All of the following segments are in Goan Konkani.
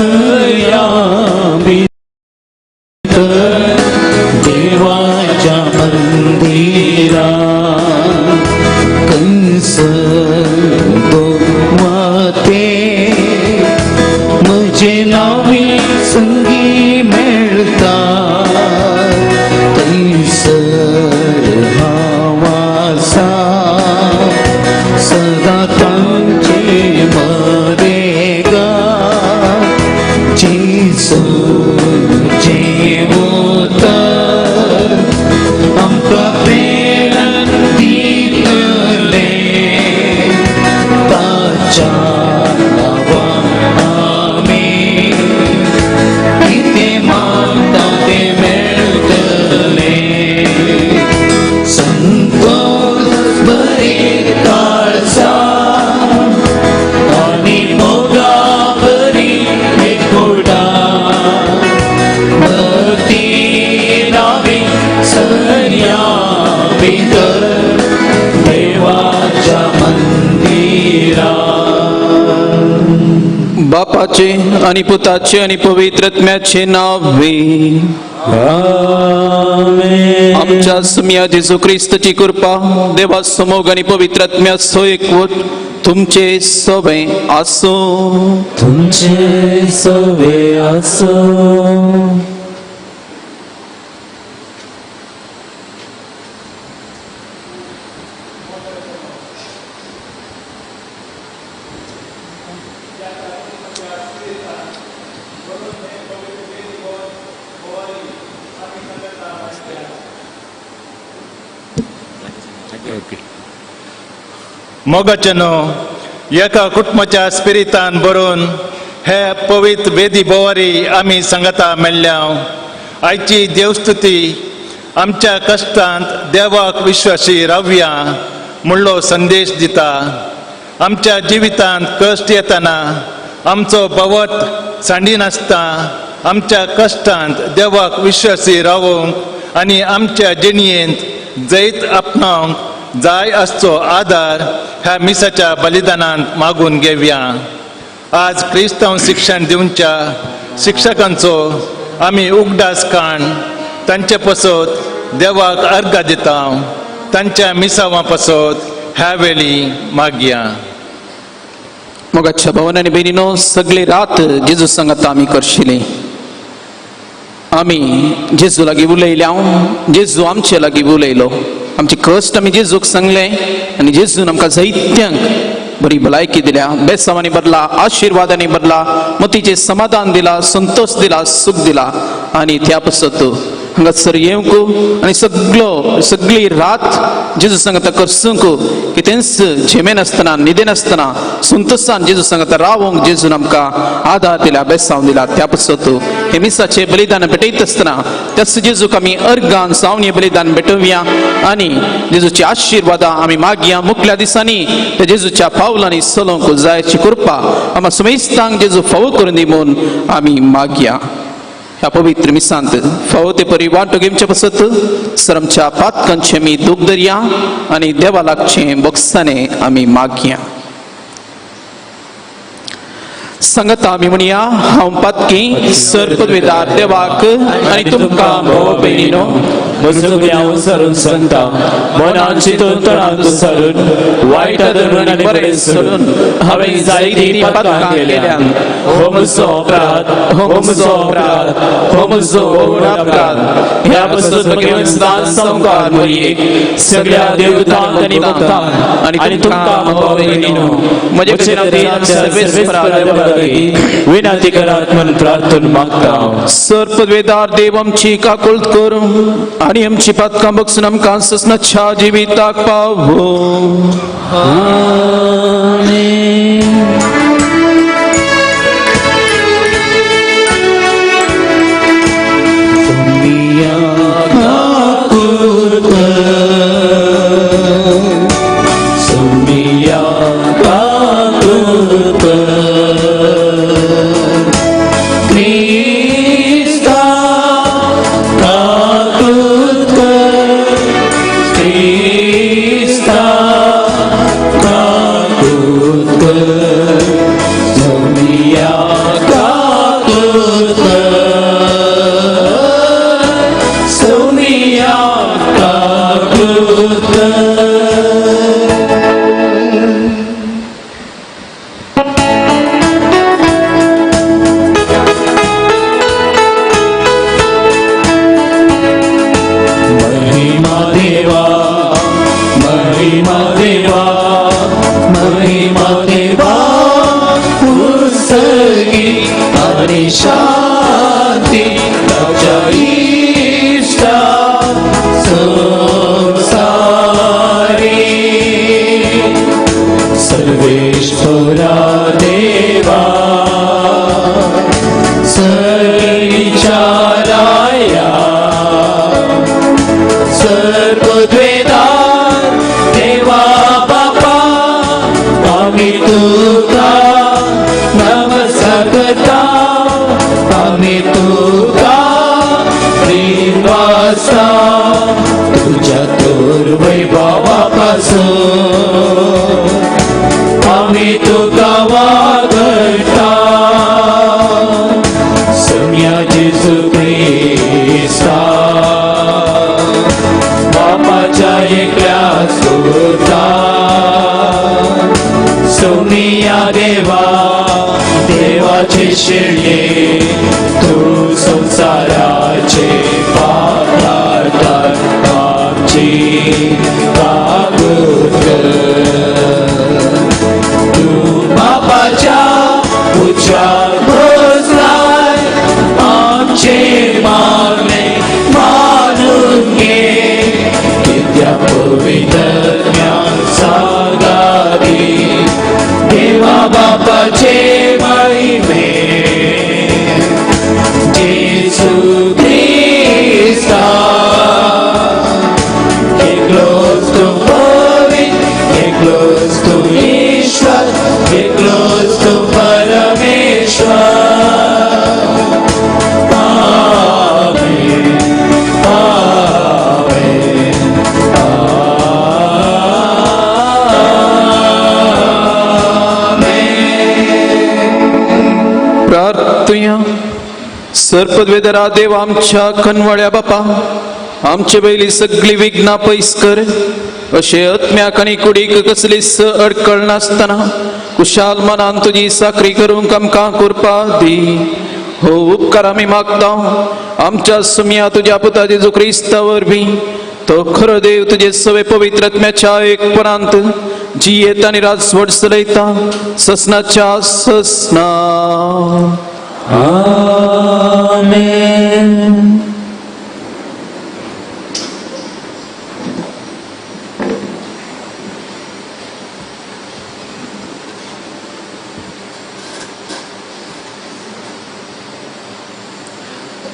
सया भितर देवाच्या मंदिरा कंसर दोवाते म्हजे नावी संगी मेळता थंयसर हांव आसा सदां तांचे मदेगा जेजूचें उतर आमकां प्रेरणा दितलें ताच्या नांवान आमी कितें मागता तें मेळटलें संतोष बरी काळजा आनी मोगा बरी एकवटा भक्ती नावी सया भितर देवाच्या मंदिरा. बापाचे आणि पुताचे आणि पवित्र आत्म्याचे नावे. आमेन. आमच्या सुम्या जेजू क्रिस्तची कृपा, देवा समोग आणि पवित्र आत्म्याचो एकवट तुमचे सवे आसूं. तुमचे सवे आसो. मोगाचे न्हू एका कुटुंबाच्या स्पिरितान भरून हे पवित्र वेदी बोवारी आमी सांगता मेळ्ळ्या. आयची देवस्तुती आमच्या कश्टांत देवाक विश्वासी रावया म्हणलो संदेश दिता. आमच्या जिवितांत कश्ट येतना आमचो भवत सांडिनासता आमच्या कश्टांत देवाक विश्वासी रावंक आनी आमच्या जिणयेंत जैत आपणावंक जाय आसचो आदार ह्या मिसाच्या बलिदानांत मागून घेवया. आज क्रिस्तांव शिक्षण दिवच्या शिक्षकांचो आमी उगडास काण तांचे पसत देवाक अर्घा दिता. तांच्या मिसावां पसत ह्या वेळी मागया. मोगाच्या भवन आनी भयणीनो, सगळी रात जेजू सांगता आमी करशिली. आमी जेजू लागीं उलयल्या, जेजू आमचे लागीं उलयलो. आमचे कश्ट आमी जेजूक सांगले आनी जेजून आमकां जैत्यांक बरी भलायकी दिल्या, बेसावांनी भरला, आशिर्वादांनी भरला, मतीचें समाधान दिला, संतोष दिला, सूख दिला. आनी त्या पसत हांगासर येवंक आनी सगलो सगळी रात जेजू सांगता करसूंक कितेंच झेमेनासतना न्हिदेनासतना संतोशान जेजू सांगता रावोंक जेजून आमकां आदार दिला, बेसांव दिला. त्या पसत हे मिसाचें बलिदान भेटयत आसतना त्याच जेजूक आमी अर्गान जावन हें बलिदान भेटोवया आनी जेजूची आशिर्वादां आमी मागया. मुखल्या दिसांनी त्या जेजूच्या पावलांनी चलोवंक जायची कृपा आमकां समेस्तांक जेजू फावो करून दी म्हूण आमी मागया. ह्या पवित्र मिसांत फावो ते परी वांटो घेवचे पसत सर आमच्या पातकांचे आमी दूख धरया आनी देवा लागचें बोगसाने आमी मागया. सांगता आमी म्हणया, हांव पातकी सर पदवेदार देवाक आनी तुमकां भाव भयणीनो म्हजो हांव सरून सांगता मनान चिंतून तणान सरून वायट धरून आनी बरें सोडून हांवें जायतीं पातकां केल्यात. हो म्हजो अपराध, हो म्हजो अपराध, हो म्हजो व्हड अपराध. ह्या पासून म्हगे संवकार मरयेक सगळ्या देवतांक आनी भक्तांक आनी तुमकां भाव भयणीनो म्हजे सर्वेस्परा देवा लागीं विनंती करात म्हूण प्रार्थना मागता. सर पदवेदार देव आमची काकुळट करूं आनी आमची पातकां बक्षून आमकां ससनाच्या जिविताक पावो. आमेन. सुमिया काकुळट क्रिस्ता काकुळट क्रिस्ता काकुळट. आनी शांती ताच्या इश्टा संवसारी सर्वेश्वरा देवा सरीच्या राया सर्वद्वेदार देवा बापा आमी तुका नमस्कार करता आमी तुका प्रेमासा तुझ्या तोर वैभवा पासून आमी तुका वागता सम्या जेजू क्रिस्ता बापाच्या एकल्या सुता सोनिया देवा देवाचे शिरये तू संसाराचे पाप काढतात आमची कागद कर. तू बापाच्या उच्चार बसलाय आमचे मागणे मानून घे कित्या पवित्र सांगाती देवा बापाचे महिमे जेसू क्रिस्ता एकलोच तू पवित्र एकलोच तू ईश्वर एकलोच तू परमेश्वर. आमेन आमेन आमेन. प्रार्थुया. सर्पद्वेदरा देव आमच्या कनवळ्या बापा आमचे वयली सगळी विघ्नां पयस कर अशें आत्म्याक आनी कुडीक कसलीच अडकळ नासतना कुशाल मनान तुजी साकरी करूंक आमकां कृपा दी. हो उपकार आमी मागता आमच्या सुमया तुज्या पुता जेजू क्रिस्ता वरवीं तो खरो देव तुजे सवे पवित्र आत्म्याच्या एकपणांत जियेत आनी राजवट चलयता ससनाच्या ससना. आमेन.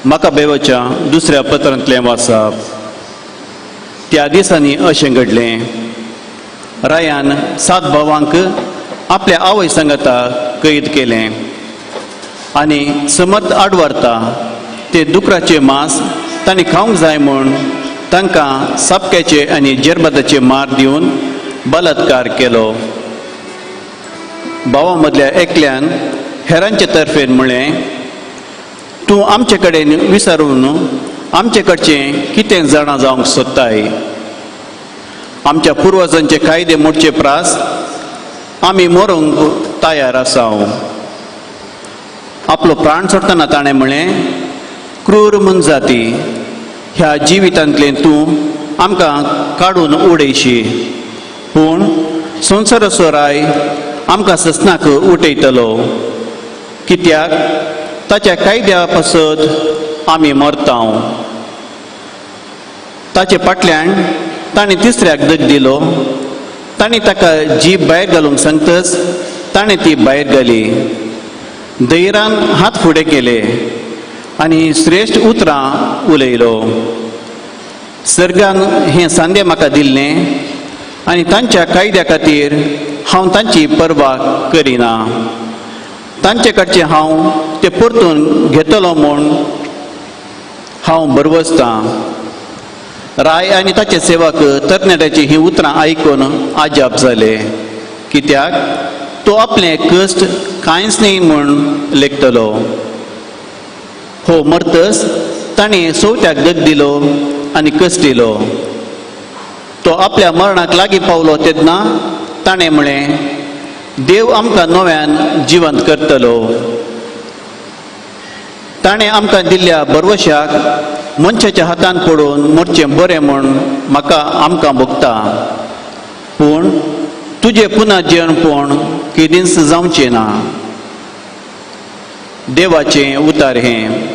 म्हाका बेवच्या दुसऱ्या पत्रांतलें वाचप. त्या दिसांनी अशें घडलें, रायान सात भावांक आपल्या आवय सांगाता कैद केलें आनी समर्थ आडवारता ते दुकराचे मांस तांणी खावंक जाय म्हूण तांकां सापक्याचे आनी जरबदाचे मार दिवन बलात्कार केलो. भावां मदल्या एकल्यान हेरांचे तर्फेन म्हळें, तूं आमचे कडेन विचारून आमचे कडचें कितें जाणा जावंक सोदताय? आमच्या पुर्वजांचे कायदे मोडचे प्रास आमी मरूंक तयार आसाव. आपलो प्राण सोडटना ताणें म्हळें, क्रूर मनजाती, ह्या जिवितांतलें तूं आमकां काडून उडयशी, पूण संवसाराचो राय आमकां ससनाक उठयतलो, कित्याक ताच्या कायद्या पासत आमी मरतांव. ताचे फाटल्यान ताणें तिसऱ्याक दग दिलो. ताणें ताका जीब भायर घालूंक सांगतच ताणें ती भायर घाली. धैरान हात फुडें केले आनी श्रेश्ठ उतरां उलयलो. सर्गान हें सांदे म्हाका दिल्लें आनी तांच्या कायद्या खातीर हांव तांची पर्वा करिना. तांचे कडचें हांव तें परतून घेतलो म्हूण हांव भरवसतां. राय आनी ताचे सेवक तरणाट्याची हीं उतरां आयकून आजाप जाले, कित्याक तो आपलें कश्ट कांयच न्ही म्हूण लेखतलो. हो मरतस ताणें सोवत्याक दग दिलो आनी कश्ट दिलो. तो आपल्या मरणाक लागीं पावलो तेन्ना ताणें म्हळें, देव आमकां नव्यान जिवंत करतलो. ताणें आमकां दिल्ल्या भरवशाक मनशाच्या हातान पडून मरचें बरें म्हूण म्हाका आमकां भोगता, पूण तुजें पुनर्जीवनपण केदींच जावचें ना. देवाचें उतार हें.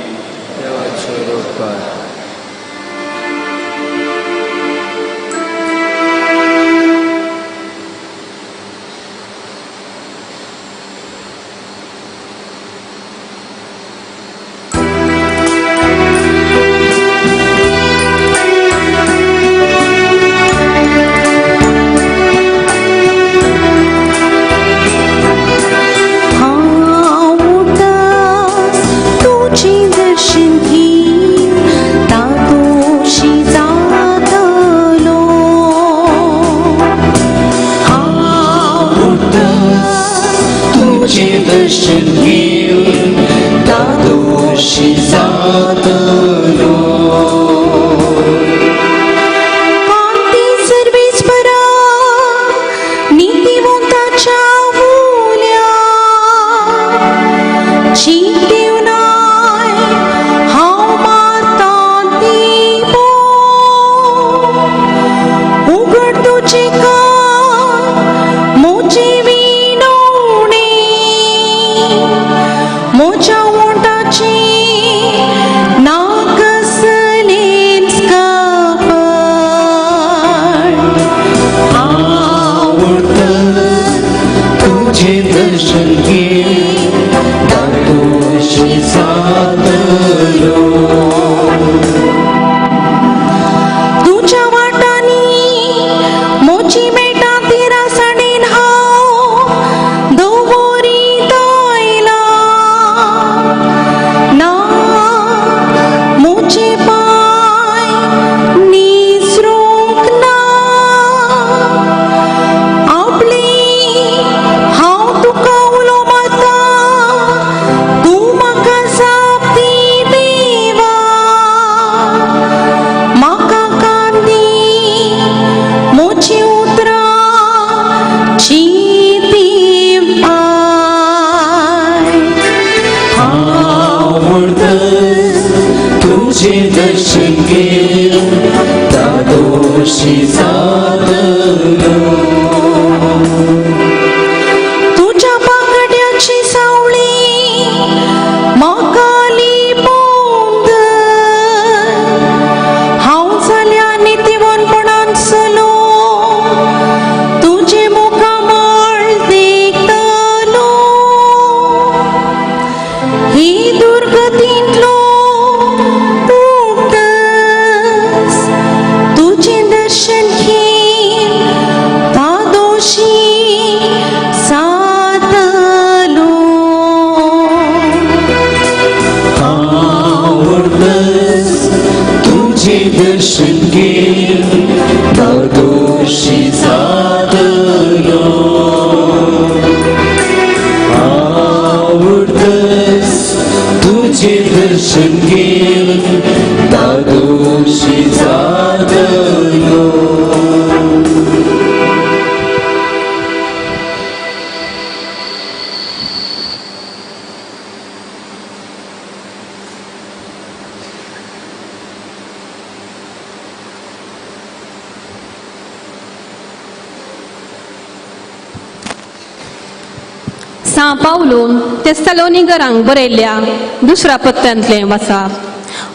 तेस्सलोनिकरांक बरयल्ल्या दुसऱ्या पत्त्यांतलें वाचा.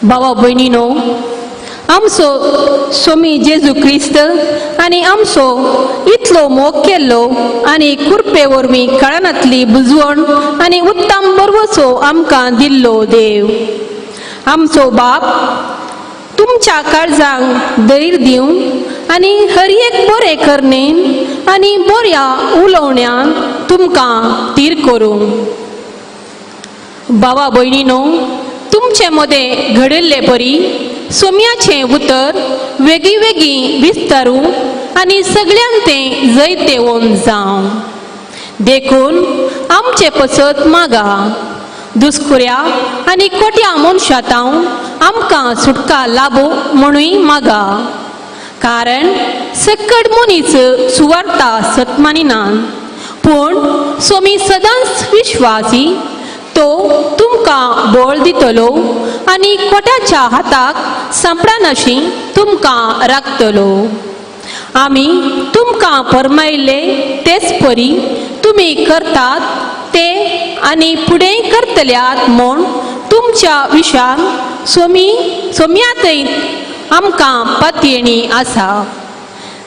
भावा भयणीनो, आमचो स्वामी जेजू क्रिस्त आनी आमचो इतलो मोग केल्लो आनी कृपे वरवीं कळनांतली बुजवण आनी उत्तम बरवचो आमकां दिल्लो देव आमचो बाप तुमच्या काळजांक धैर्य दिवं आनी हर एक बरें करणेन आनी बऱ्या उलोवण्यान तुमकां तीर करूं. बाबा भयणीनो, तुमचे मदें घडिल्ले परी सोम्याचें उतर वेगीं वेगीं विस्तारूं आनी सगळ्यांक तें जैतेवन जावं. देखून आमचे पसत मागा दुसकुऱ्या आनी कोट्या मनशां आमकां सुटका लाबो म्हणूय मागा, कारण सकट मनीस सुवार्ता सतमानिना, पूण सोमी सदांच विश्वासी तो तुमकां बळ दितलो आनी कोट्याच्या हाताक सांपडानाशी तुमकां राखतलो. आमी तुमकां फर्मायिल्ले तेच परी तुमी करतात ते आनी फुडें करतल्यात म्हूण तुमच्या विशान सोमी सोम्यातय आमकां पातयेणी आसा.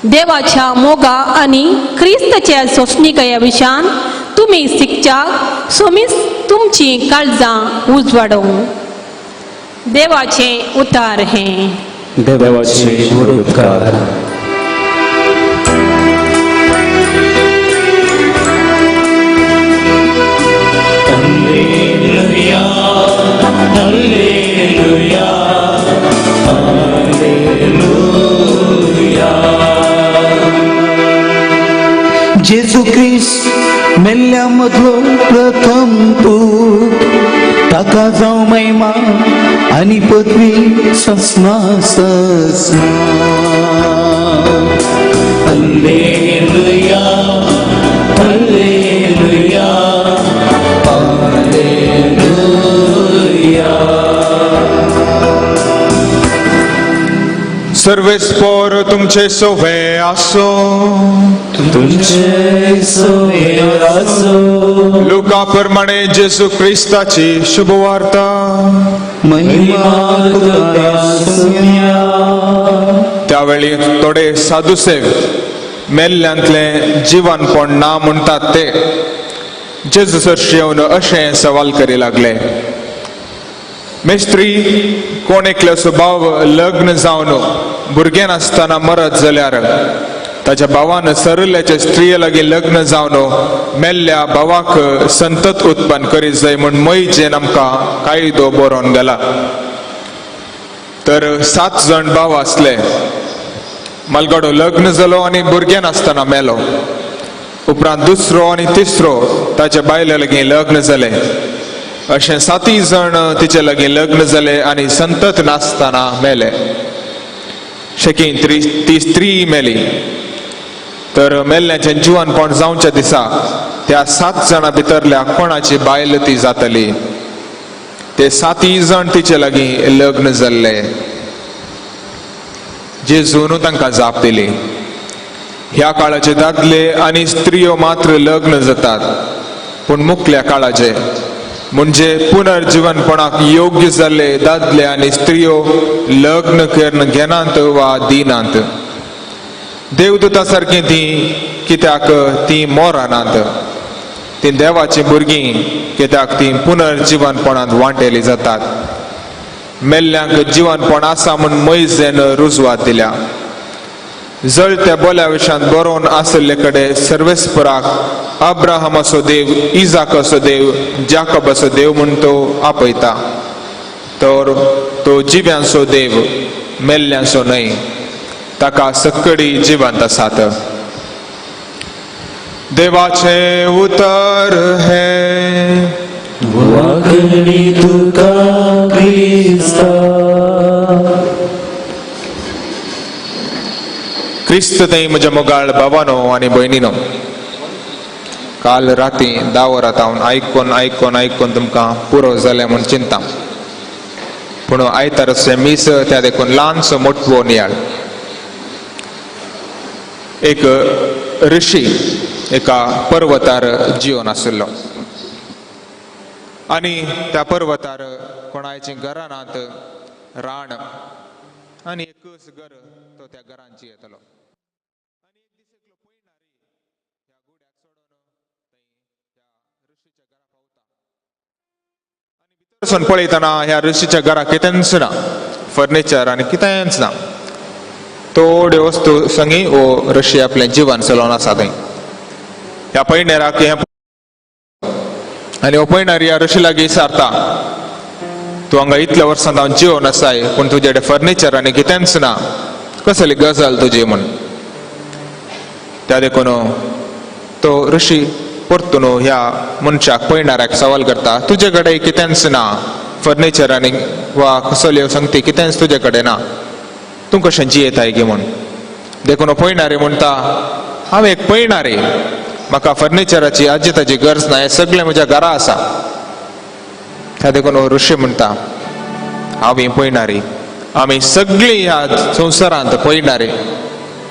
देवाच्या मोगा आनी क्रिस्ताच्या सोंसणीकया विशान तुमी शिकच्याक सोमीच तुमची काळजां उजवाडोवं. देवाचें उतार हें. देवाचे उपकार. जेजू क्रिस्त मेल्ल्या मदलो प्रथम पूत, ताका जावं महिमा आनी पदवी ससना ससना. Hallelujah, hallelujah, hallelujah. सर्वेस्पोर तुमचे सोवे आसो. तुमचे सोवे आसो. लुका प्रमाणे जेजू क्रिस्ताची शुभवार्ता. महिमा तुका सोम्या. त्यावेळी थोडे साधुसेव मेल्ल्यांतले जिवनपण ना म्हणटात ते जेजू सरशी येवन अशें सवाल करी लागले. मेस्त्री, कोण एकल्याचो भाव लग्न जावन भुरगें नासतना मरत जाल्यार ताच्या भावान सरल्याचे स्त्रिये लागीं लग्न जावन मेल्ल्या भावाक संतत उत्पन्न करीत जाय म्हूण मैजेन आमकां कायदो बरोवन गेला. तर 7 जाण भाव आसले. मालगाडो लग्न जालो आनी भुरगें नासतना मेलो. उपरांत दुसरो आनी तिसरो ताच्या बायले लागीं लग्न जाले. अशें 7 जाण तिचे लागीं लग्न जाले आनी संतत नासतना मेले. शेकीं ती स्त्री मेली. तर मेल्ल्याचें जिवनपण जावच्या दिसा त्या 7 जाणां भितरल्या कोणाची बायल ती जातली? ते 7 जाण तिचे लागीं लग्न जाल्ले. जेजून तांकां जाप दिली, ह्या काळाचे दादले आनी स्त्रियो मात्र लग्न जातात, पूण मुकल्या काळाचे म्हणजे पुनर्जीवनपणाक योग्य जाल्ले दादले आनी स्त्रियो लग्न करून घेनात वा दिनात. देवदूता सारकीं तीं कित्याक तीं मोरानात, तीं देवाचीं भुरगीं कित्याक तीं पुनर्जीवनपणांत वांटेली जातात. मेल्ल्यांक जिवनपण आसा म्हूण मैजेन रुजवात दिल्या. जळत्या बोल्या विशांत बरोवन आशिल्ले कडेन सर्वेस्पराक अब्राहमाचो देव, इजाकाचो देव, जाकबाचो देव म्हूण तो आपयता. तर तो जिव्यांचो देव, मेल्ल्यांचो न्हय. ताका सक्कडी जिवंत आसात. देवाचें उतर हें. वागणी तुका क्रिस्ता. क्रिस्त थंय म्हज्या मोगाळ बाबानो आनी भयणीनो, काल राती 10 वरां हांव आयकोन आयकोन आयकोन तुमकां पुरो जालें म्हूण चिंता. पूण आयताराचें मीस त्या देखून ल्हानसो मोटवो नियाळ. एक ऋषी एका पर्वतार जिवन आशिल्लो आनी त्या पर्वतार कोणायचीं घरां नात, रान आनी एकच घर तो त्या घरांची येतलो. आनी एक दीस एकलो पयणारी ह्या गुड्याक सोडून थंय त्या ऋषीच्या घरा पावता आनी भितर वचून पळयतना ह्या ऋषीच्या घरा कितेंच ना, फर्निचर आनी कितेंच ना. थोड्यो वस्तू संगी हो ऋषी आपलें जिवन चलोवन आसा थंय. ह्या पयणेराक हें आनी हो पयणारी ह्या ऋषी लागीं विचारता, तूं हांगा इतल्या वर्सां हांव जिवन आसाय पूण तुजे कडेन फर्निचर आनी कितेंच ना, कसली गजाल तुजी म्हूण. त्या देखून तो ऋषी परतून ह्या मनशाक पयणाऱ्याक सवाल करता, तुजे कडेन कितेंच ना, फर्निचर आनी वा कसल्यो संगती कितेंच तुजे कडेन ना, तूं कशें जियेताय गी म्हूण. देखून पयणारी म्हणटा, हांव एक पयणारी, म्हाका फर्निचराची आजी ताजी गरज ना, हें सगळें म्हज्या घरा आसा. त्या देखून हो ऋषी म्हणटा, हांव ही पयणारी, आमी सगळीं ह्या संवसारांत पयणारी,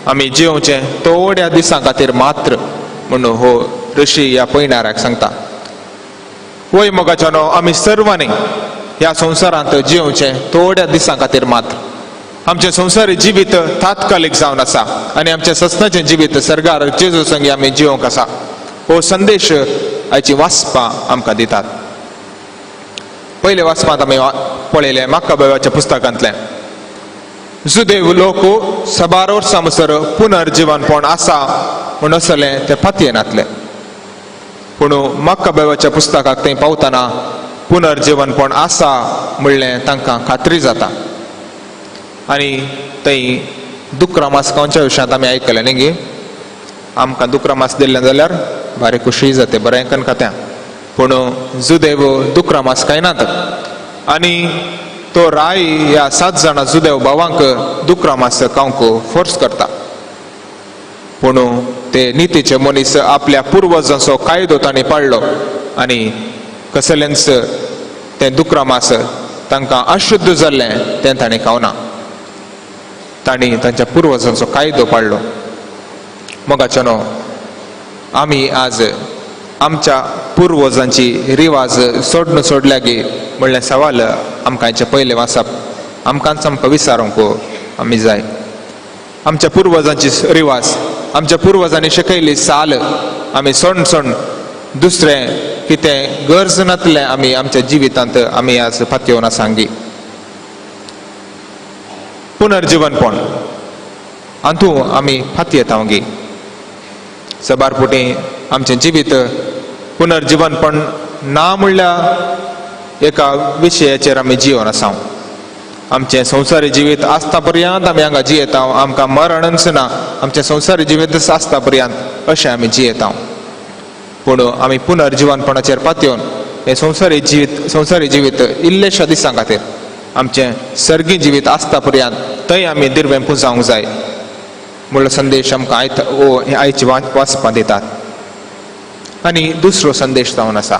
आमी जियोवचें थोड्या दिसां खातीर मात्र म्हणून हो ऋषी ह्या पयणाऱ्याक सांगता. वय मोगाच्यानो, आमी सर्वांनी ह्या संवसारांत जियोवचें थोड्या दिसां खातीर मात्र. आमचें संवसारी जिवीत तात्कालीक जावन आसा आनी आमचें सस्नाचें जिवीत सर्गार जेजू संगी आमी जिवंक आसा. हो संदेश आयची वाचपां आमकां दितात. पयले वाचपांत आमी पळयलें मक्काबेवाच्या पुस्तकांतलें, जुदेव लोक साबार वर्सां म्हणसर पुनर्जिवनपण आसा म्हूण असलें ते पातयेनातले. पूण मक्काबेवाच्या पुस्तकाक थंय पावतना पुनर्जिवनपण आसा म्हणलें तांकां खात्री जाता. आनी थंय दुकरा मास खावच्या विशयांत आमी आयकलें न्ही गे, आमकां दुकरा मास दिल्लें जाल्यार बारी खुशी जाता, बरें कन खात्या. पूण जुदेव दुकरा मास खायनात आनी तो राय ह्या 7 जाणां जुदेव भावांक दुकरा मास खावंक फोर्स करता. पूण ते नितीचे मनीस आपल्या पुर्वजांचो कायदो तांणी पाळ्ळो आनी कसलेंच तें दुकरा मास तांकां अशुद्ध जाल्लें तें तांणी खावना. तांणी तांच्या पुर्वजांचो कायदो पाळ्ळो. मोगाच्यानो, आमी आज आमच्या पुर्वजांची रिवाज सोडून सोडल्या गी म्हणलें सवाल आमकां हाचें पयलें वाचप आमकांच आमकां विचारूंक आमी जाय. आमच्या पुर्वजांची रिवाज, आमच्या पुर्वजांनी शिकयल्ली साल आमी सोडून सोडून दुसरें कितें गरज नातलें आमी आमच्या जिवितांत आमी आज पातयेवन आसांगी. पुनर्जिवनपण हातूं आमी फातयेता गी. सबार फुटी आमचें जिवीत पुनर्जिवनपण ना म्हणल्यार एका विशयाचेर आमी जिवन आसा. आमचें संवसारी जिवीत आसता पर्यंत आमी हांगा जियेता, आमकां मरणच ना, आमचें संवसारी जिवीत आसता पर्यंत अशें आमी जियेता. पूण आमी पुनर्जिवनपणाचेर पातयेवन हें संवसारी जिवीत इल्लेशा दिसां खातीर आमचें सर्गी जिवीत आसता पर्यंत थंय आमी दिर्वें पुजावंक जाय म्हणलो संदेश आमकां आयत ओ आयची वाचपां दितात. आनी दुसरो संदेश जावन आसा,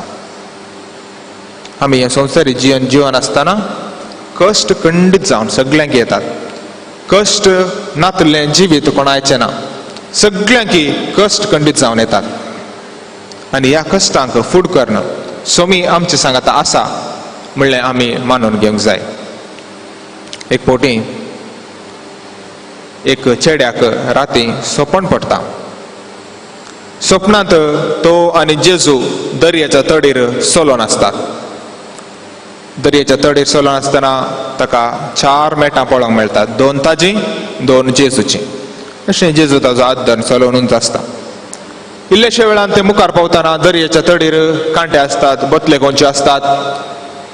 आमी हें संवसारी जिवन आसतना कश्ट खंडीत जावन सगल्यांक येतात. कश्ट नातलें जिवीत कोणायचें ना, सगल्यांक कश्ट खंडीत जावन येतात. आनी ह्या कश्टांक फूड करण सोमी आमचे सांगाता आसा म्हणलें आमी मानून घेवंक जाय. एक फावटी एक चेड्याक राती सपन पडटा. सपनांत तो आनी जेजू दर्याच्या तडीर चलोन आसतात. दर्याच्या तडीर चलोन आसतना ताका 4 मेटां पळोवंक मेळटात, 2 ताजी 2 जेजूची. अशें जेजू ताजो हात धरून चलोवनूच आसता. इल्लेशे वेळान ते मुखार पावतना दर्याच्या तडीर कांटे आसतात, बोतले गोंचे आसतात.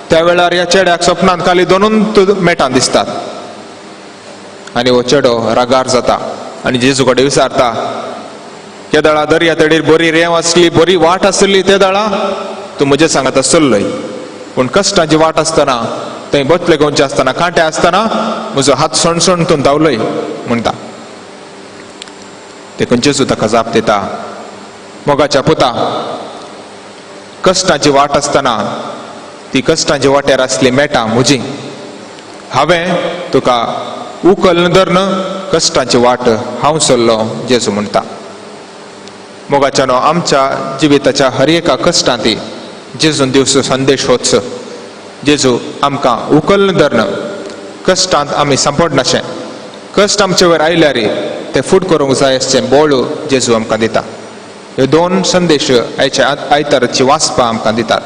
त्या वेळार ह्या चेड्याक सपनांत खाली 2 मेटां दिसतात आनी हो चेडो रागार जाता आनी जेजू कडेन विचारता, केदळा दर्या तडीर बरी रेंव आसली, बरी वाट आसली, ते दळा तूं म्हजे सांगाता चल्लोय, पूण कश्टांची वाट आसतना थंय बोतले गोंचे आसतना कांटे आसतना म्हजो हात सणसण तूं धांवलोय म्हणटा. देखून जेजू ताका जाप दिता, मोगाच्या पुता, कश्टांची वाट आसतना ती कश्टांची वाटेर आसली मेटां म्हजी, हांवें तुका उकल धरून कश्टांची वाट हांव चल्लो जेजू म्हणटा. मोगाच्यानो, आमच्या जिविताच्या हर एका कश्टांत जेजून दिवचो संदेश होच, जेजू आमकां उकल धरून कश्टांत आमी सांपडनाशें, कश्ट आमचे वयर आयल्यार ते फूट करूंक जाय आसचें बोळ जेजू आमकां दिता. ह्यो 2 संदेश आयच्या आयताराची वाचपां आमकां दितात.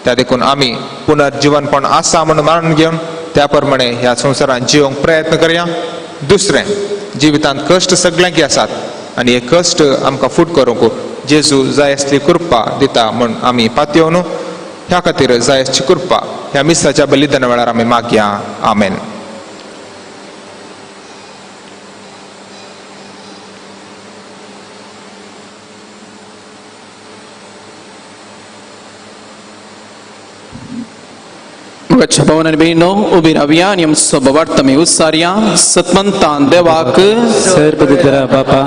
त्या देखून आमी पुनर्जिवनपण आसा म्हूण मानून घेवन त्या प्रमाणे ह्या संवसारांत जिवंक प्रयत्न करया. दुसरें, जिवितांत कश्ट सगल्यांक आसात आनी हे कश्ट आमकां फूट करूंक जेजू जाय आसली कृपा दिता म्हूण आमी पातयेवन ह्या खातीर जाय आसची कृपा ह्या मिसाच्या बलिदाना वेळार आमी मागया. आमेन. भवन आनी भयणीनो, उबी रावया आनी आमचो भावार्थ आमी उच्चारया. सतमंतान देवाक सर्वपितरा बापा,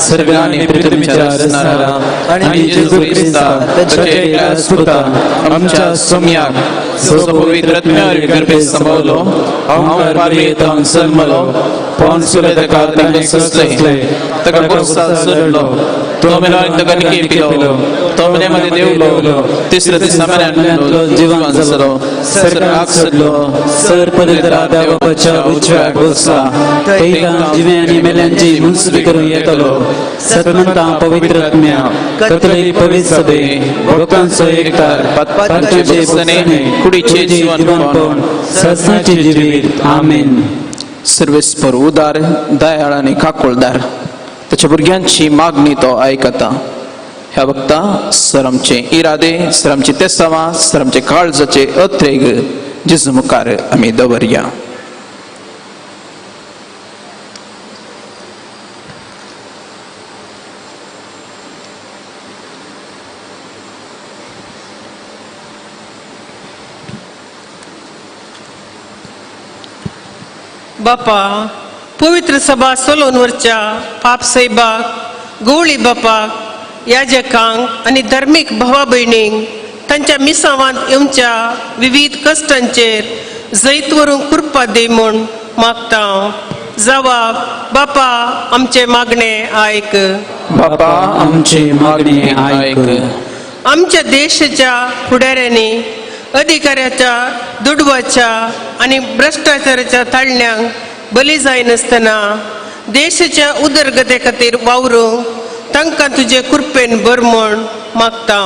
सर्वांनी पृथ्वीच्या रचणारा आनी जेजू क्रिस्ता ताच्या एकल्या पुता आमच्या सोम्याक जो पवित्र आत्म्यावर गर्भे सांबाळलो, हांव पारमेतान जल्मलो, पोन्सुले ताका ताणें सोंसलें, ताका खुर्सार चडलो, तो मेलो ताका निके पिलो, तो मेले मदें देवलो, तिसऱ्या दिसा मेल्यान जिवन जालो, सरकाक सोडलो, सर पवित्र देवाच्या उजव्याक बसला, थंय जिवे आनी मेल्यांची मुन्सबी करून येतलो. सतमंता पवित्र आत्म्या, कथोलीक पवित्र सभे, भक्तांचो एकतार, पापांचे भोगसणे, कुडीचे जीवनपण, ससनाचे जिवीत. आमेन. सर्वेस्पर उदार, दयाळ आनी काकुळदार, ताच्या भुरग्यांची मागणी तो आयकता. ह्या वक्ता सर आमचे इरादे, सर आमचे तेसावां, सर आमचे काळजाचे अत्रेग जेजू मुखार आमी दवरया. बापा, पवित्र सभा सोलोनवरच्या पाप साहेबाक, गवळी बापाक, याजकांक आनी धर्मीक भावा भयणींक तांच्या मिसावांत येवच्या विविध कश्टांचेर जैत व्हरूंक कृपा दी म्हूण मागता. जवाब, बापा आमचे मागणे आयक. बापा आमचे मागणे आयक. आमच्या देशाच्या फुडाऱ्यांनी अधिकाऱ्याच्या, दुडवाच्या आनी भ्रश्टाचाराच्या ताळण्यांक बली जायनासतना देशाच्या उदरगते खातीर वावरूंक तांकां तुजे कृपेन भर म्हूण मागता.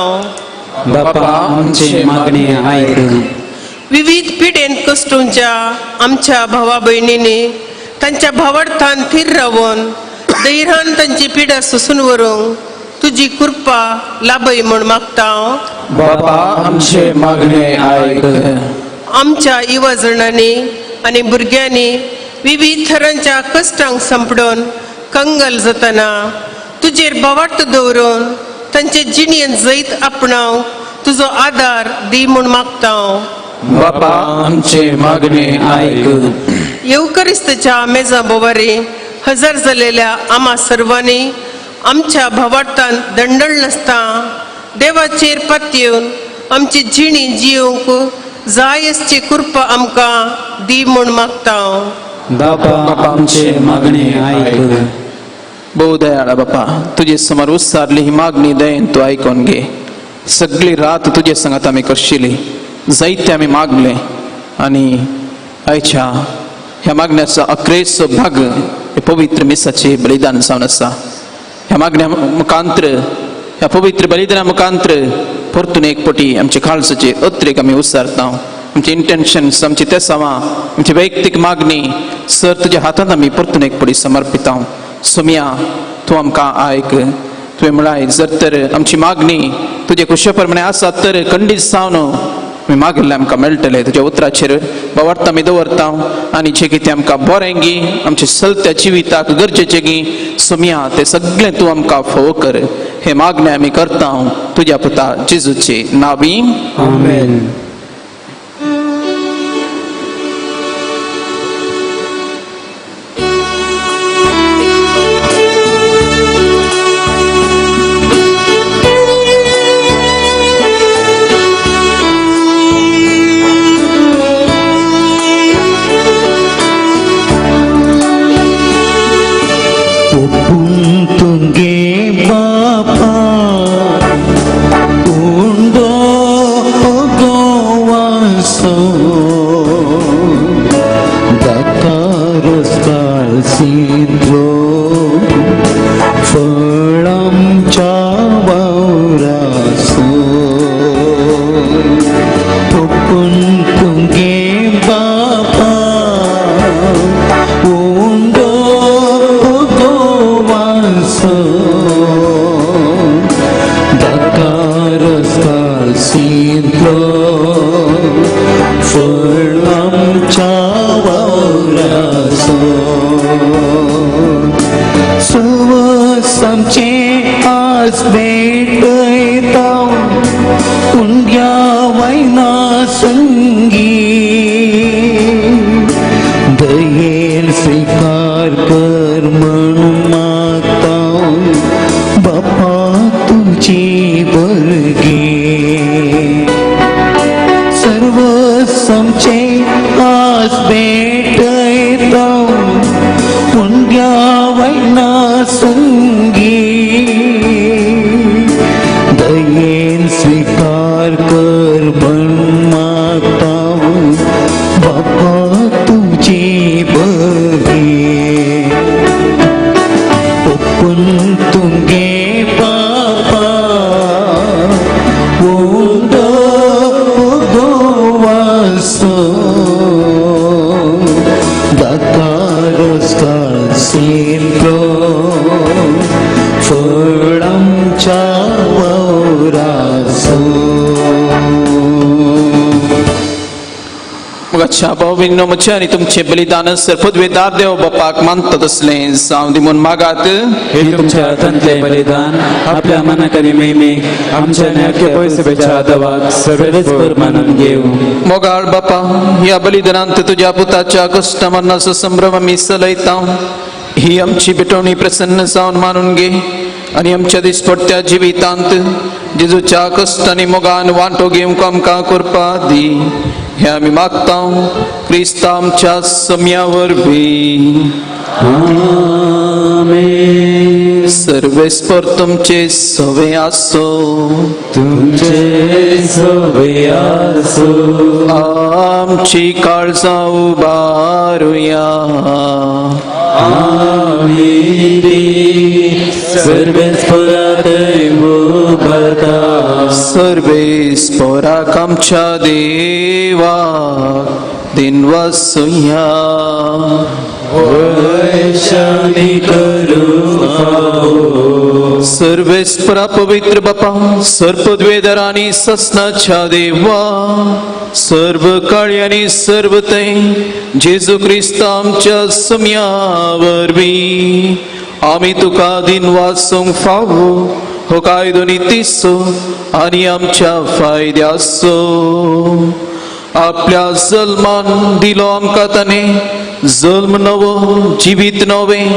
बापा आमचे मागणे आयक. विविध पिडेन कश्टूंच्या आमच्या भावा भयणींनी तांच्या भावार्थान थीर रावन धैर्यान तांची पिडा सोसून व्हरूंक तुजी कृपा लाभय म्हूण मागता. बापा आमचे मागणे आयक. आमच्या युवा जणांनी आनी भुरग्यांनी विविध थरांच्या कश्टांक सांपडून कंगल जातना तुजेर भावार्थ दवरून तांचे जिणेंत जैत आपणावंक तुजो आदार दी म्हूण मागता. बापा आमचे मागणे आयक. येवकरिस्ताच्या मेजा बोवारी हजर जालेल्या आमा सर्वांनी आमच्या भावार्थान दंडळ नासता देवाचेर पातयेवन आमची जिणी जियोवंक जाय आसची कृपा आमकां दी म्हूण मागता. बापा आमचे मागणे आयक. भोव दयाळा बापा, तुजे समोर उत्सारली ही मागणी दयेन तूं आयकोन घे. सगळी रात तुजे संगात आमी करशिली, जायते आमी मागले आनी आयच्या ह्या मागण्याचो अक्रेचो भाग हे पवित्र मिसाचे बलिदान जावन आसा. ह्या मागण्या मुखांत्र, ह्या पवित्र बलिदाना मुखांत्र परतून एक पटी आमचे काळजाचे अत्रेक आमी उसारता. आमचे इंटेन्शन्स, आमची तेसावां, आमची वैयक्तीक मागणी सर तुज्या हातांत आमी परतून एक पटी समर्पिता. सोमिया, तूं आमकां आयक. तुवें म्हळाय जर तर आमची मागणी तुजे कुशे प्रमाणे आसा तर खंडीत जावन आमी मागिल्लें आमकां मेळटलें. तुज्या उतराचेर भावार्थ आमी दवरता आनी जें कितें आमकां बरें गी, आमच्या चलत्या जिविताक गरजेचें गी सोमिया, तें सगळें तूं आमकां फोव कर. हे मागणें आमी करता तुज्या पुता जेजूचे नावी. आमेन. तुगे बापा उंडो गोवासो दातारस्काळ सिंधो फळामच्या वावरासो ओपून तुगे बापा उंडो गोवासो दातारस्काळ सिंधो फळामच्या वावरासो सवस आमचे आज भेटयता उंड्या वयना संगी दयेन स्वीकार कर म्हणून मागता बापा तुजी बळगी सर्व आमचे आज भेटयता उंड्या वयना संगी दाकारोस्काळ सिंपलो फळ आमच्या वावराचो. मगाच्या भाव म्हजे आनी तुमचे बलिदान सर्पद्वेदार देव बापाक मानता तसलें जावं दी म्हूण मागात. हे तुमच्या हातांतले बलिदान आपल्या मनाक आनी महिमेक आमच्या न्याय पयसभेच्या दवाक सर्वेच मानून घेऊ. मोगाळ बापा, ह्या बलिदानांत तुज्या पुताच्या कश्ट मरणाचो संभ्रम आमी सलयता. ही आमची भेटवणी प्रसन्न जावन मानून घे आनी आमच्या दिसपट्ट्या जिवितांत जेजूच्या कश्ट आनी मोगान वांटो घेवंक आमकां करपा दी. हे आमी मागता क्रिस्ता आमच्या सम्या वरवीं. आमेन. सर्वेस्पर तुमचे सवे आसो. तुमचे सवे आसो. आमची काळजां उबारुया. आमी सर्वेस्परात उबारता. सर्वेस्पराक आमच्या देवाक दिनवासुया. वैशानी करू फावो. सर्वेस्परा पवित्र बापा, सर्पद्वेदर आनी ससनाच्या देवा, सर्व काळी आनी सर्व थंय जेजू क्रिस्त आमच्या सम्या वरवीं आमी तुका दिनवासूंक फावो हो कायदो नितीचो आनी आमच्या फायद्याचो. आपल्या जल्मान दिलो आमकां ताणें जल्म नवो जिवीत नवें.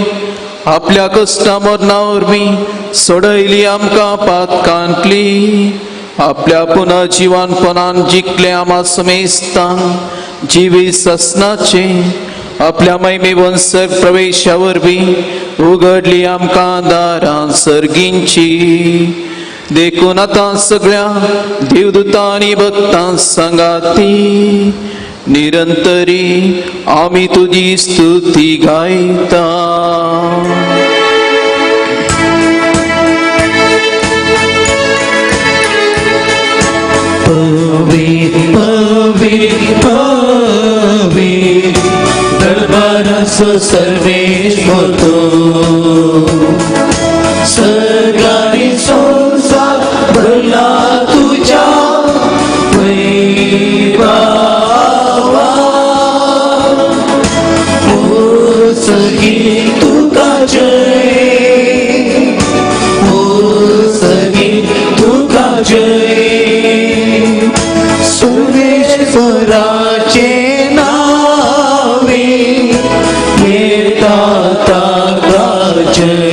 आपल्या कश्टा मरणा वरवीं सोडयली आमकां पातकांतली. आपल्या पुनः जिवानपणान जिखले आमा समेस्तांक जिवीत ससनाचें. आपल्या महिमेवन सर्ग प्रवेशा वरवीं उगडली आमकां दारां सर्गींची. देखून आतां सगळ्या देवदूतां आनी भक्तां सांगाती निरंतरी आमी तुजी स्तुती गायता. पवित्र पवित्र पवित्र दरबाराचो सर्वेश्वर तो सगळ्यांनी संसार भरला तुज्या वैभवान. मोसगी तुका जय, मोसगी तुका जय. सुरेश्वराचे नावे येता ताका जय.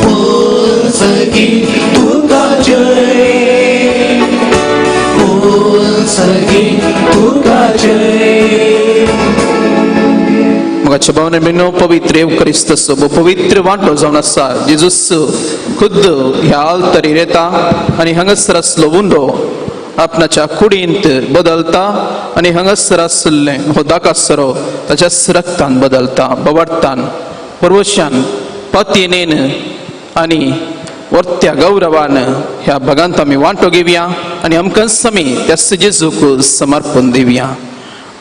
मोसगी तुका जय, मोसगी तुका जय. मगाच्या भावने बिनो पवित्र येवक्रिस्तचो पवित्र वांटो जावन आसा. जेजूस खुद्द ह्या आल्तरीर येता आनी हांगासर आसलो उंडो आपणाच्या कुडींत बदलता आनी हांगासर आसलें हो दाकासरो ताच्याच रक्तान बदलता. बवार्तान परवशान पातयेनेन आनी वर्त्या गौरवान ह्या भागांत आमी वांटो घेवया आनी आमकांच आमी त्याच जेजूक समर्पण दिवया.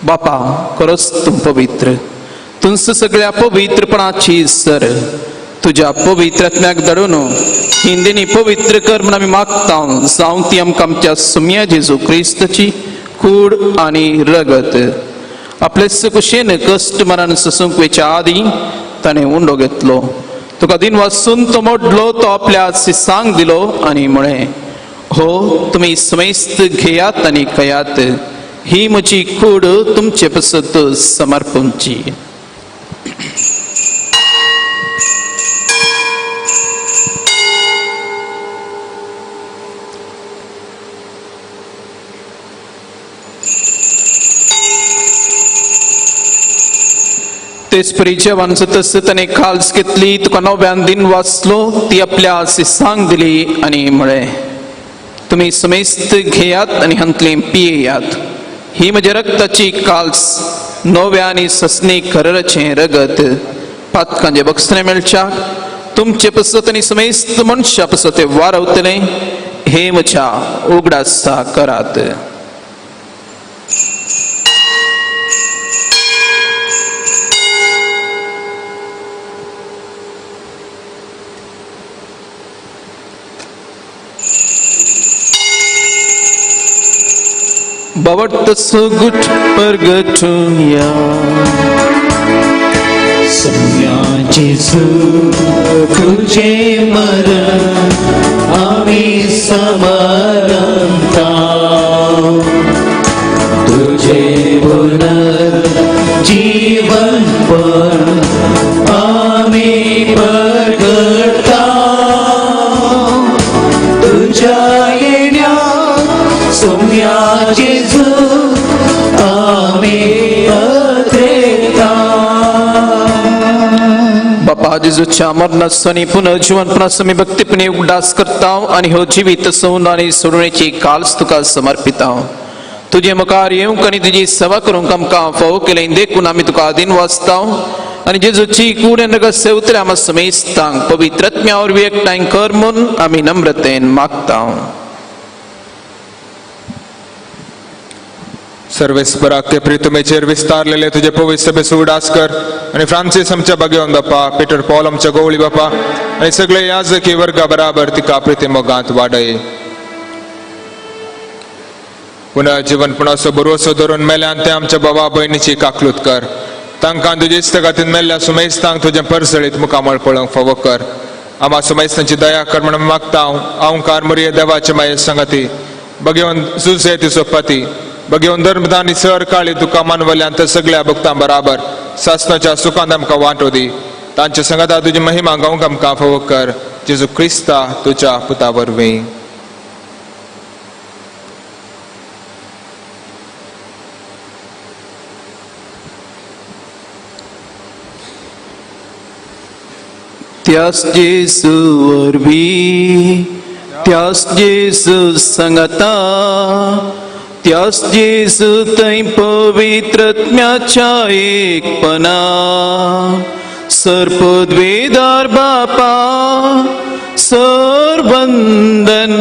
बापा, खरोच तूं पवित्र, तुमचं सगळ्या पवित्रपणाची सर तुज्या पवित्र आत्म्याक धाडून हिंदीनी पवित्र कर म्हूण आमी मागता. जावं ती आमकां आमच्या सुम्या जेजू क्रिस्तची कूड आनी रगत. आपलेच कुशेन कश्ट मरण सोसूंक वयच्या आदीं ताणें उंडो घेतलो. तुका दिन वाचून तो मोडलो, तो आपल्या शिसांक दिलो आनी म्हळें, हो तुमी समेस्त घेयात आनी खयात, ही म्हजी कूड तुमचे पसत समर्पणची. तेच परी जेवण तसं ताणें काल्स घेतली, तुका नव्यान दिन वाचलो, ती आपल्या शिसांक दिली आनी म्हळें, तुमी समेस्त घेयात आनी हांतलें पियेयात, ही म्हज्या रक्ताची काल्स नव्या आनी ससनी खरराचें रगत पातकांचे बक्षणें मेळच्याक तुमचे पसत आनी समेस्त मनशा पसत तें वारवतलें. हे म्हज्या उगडासा करात. बावडतसो गुट परगटुया. सोम्या जेजू तुझे मरण आमी समरता, तुझे पुनर्जीवन पण आमी परगटा. तुझ्या येण्या सोम्या जेजू आमी अथेता. बापा जेजूच्या मरणाचो आनी पुनर्जीवनपणाचो आमी भक्तीपणे उगडास करता आनी हो जिवीत सोडून आनी सोडण्याची काल्स तुका समर्पिता. तुजे मुखार येवंक आनी तुजी सेवा करूंक आमकां फावो केलें देखून आमी तुका आदीन वाचता आनी जेजूची कूड आनी रगत सेवतले आमा समेस्तांक पवित्र आत्म्या वरवीं एकठांय कर म्हूण आमी नम्रतेन मागता. सर्वेस्पराक ते प्रितमेचेर विस्तारलेले तुजे पवित्र सभेचो उडास कर आनी फ्रांसीस आमच्या बागेवन बापा, पिटर पॉल आमच्या गोवळी बापा आनी सगळे याजकी वर्गा बराबर तिका प्रिती मोगांत वाडय. पुनः जीवनपणाचो भरवसो धरून मेल्यान ते आमच्या बाबा भयणीची काकलूत कर. तांकां तुजे इस्तगातीन मेल्ल्या सुमेस्तांक तुजें परसळीत मुखामळ पळोवंक फावो कर. आमा सुमेस्तांची दया कर म्हण मागता हांव. हांव मुरये देवाचे माये सांगाती बगेवन जुजे तिचो पती बगेवन धर्मदानी सर काळी तुका मानवल्यान तर सगळ्या भक्तां बराबर सासनाच्या सुखांत आमकां वांटो दी. तांच्या सांगाता तुजी महिमा गावंक आमकां फावो कर. जेजू क्रिस्ता तुज्या पुता वरवीं. त्यास जेजू वरवीं, त्यास जेजू सांगाता, त्यास जेजू थंय पवित्र आत्म्याच्या एकपणा सर्पद्वेदार बापा सरवंदन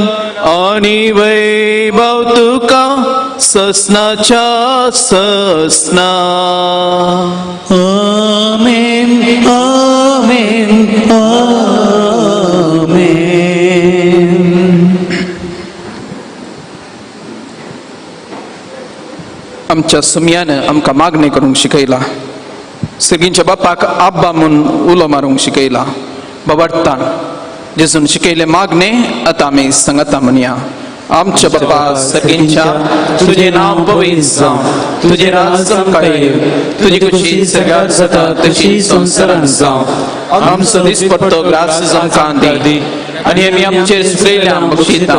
आनी वैभव तुका ससनाच्या ससना. आमेन आमेन आमेन. आमच्या सुमयान आमकां मागणें करूंक शिकयला, सर्गींच्या बापाक आब्बा म्हूण उलो मारूंक शिकयला. बाबाडतान जेजून शिकयलें मागणें आतां आमी सांगाता म्हणया. आमच्या बापा सर्गींच्या, तुजें नांव पवित्र जावं, तुजें राज आमकां येवं, तुजी खुशी सगळ्याक जाता तशी संवसारांत जावं. आमचो दिसपट्टो ग्रास आमकां दी आनी आमी आमचेर सुरयल्यांक बक्षिता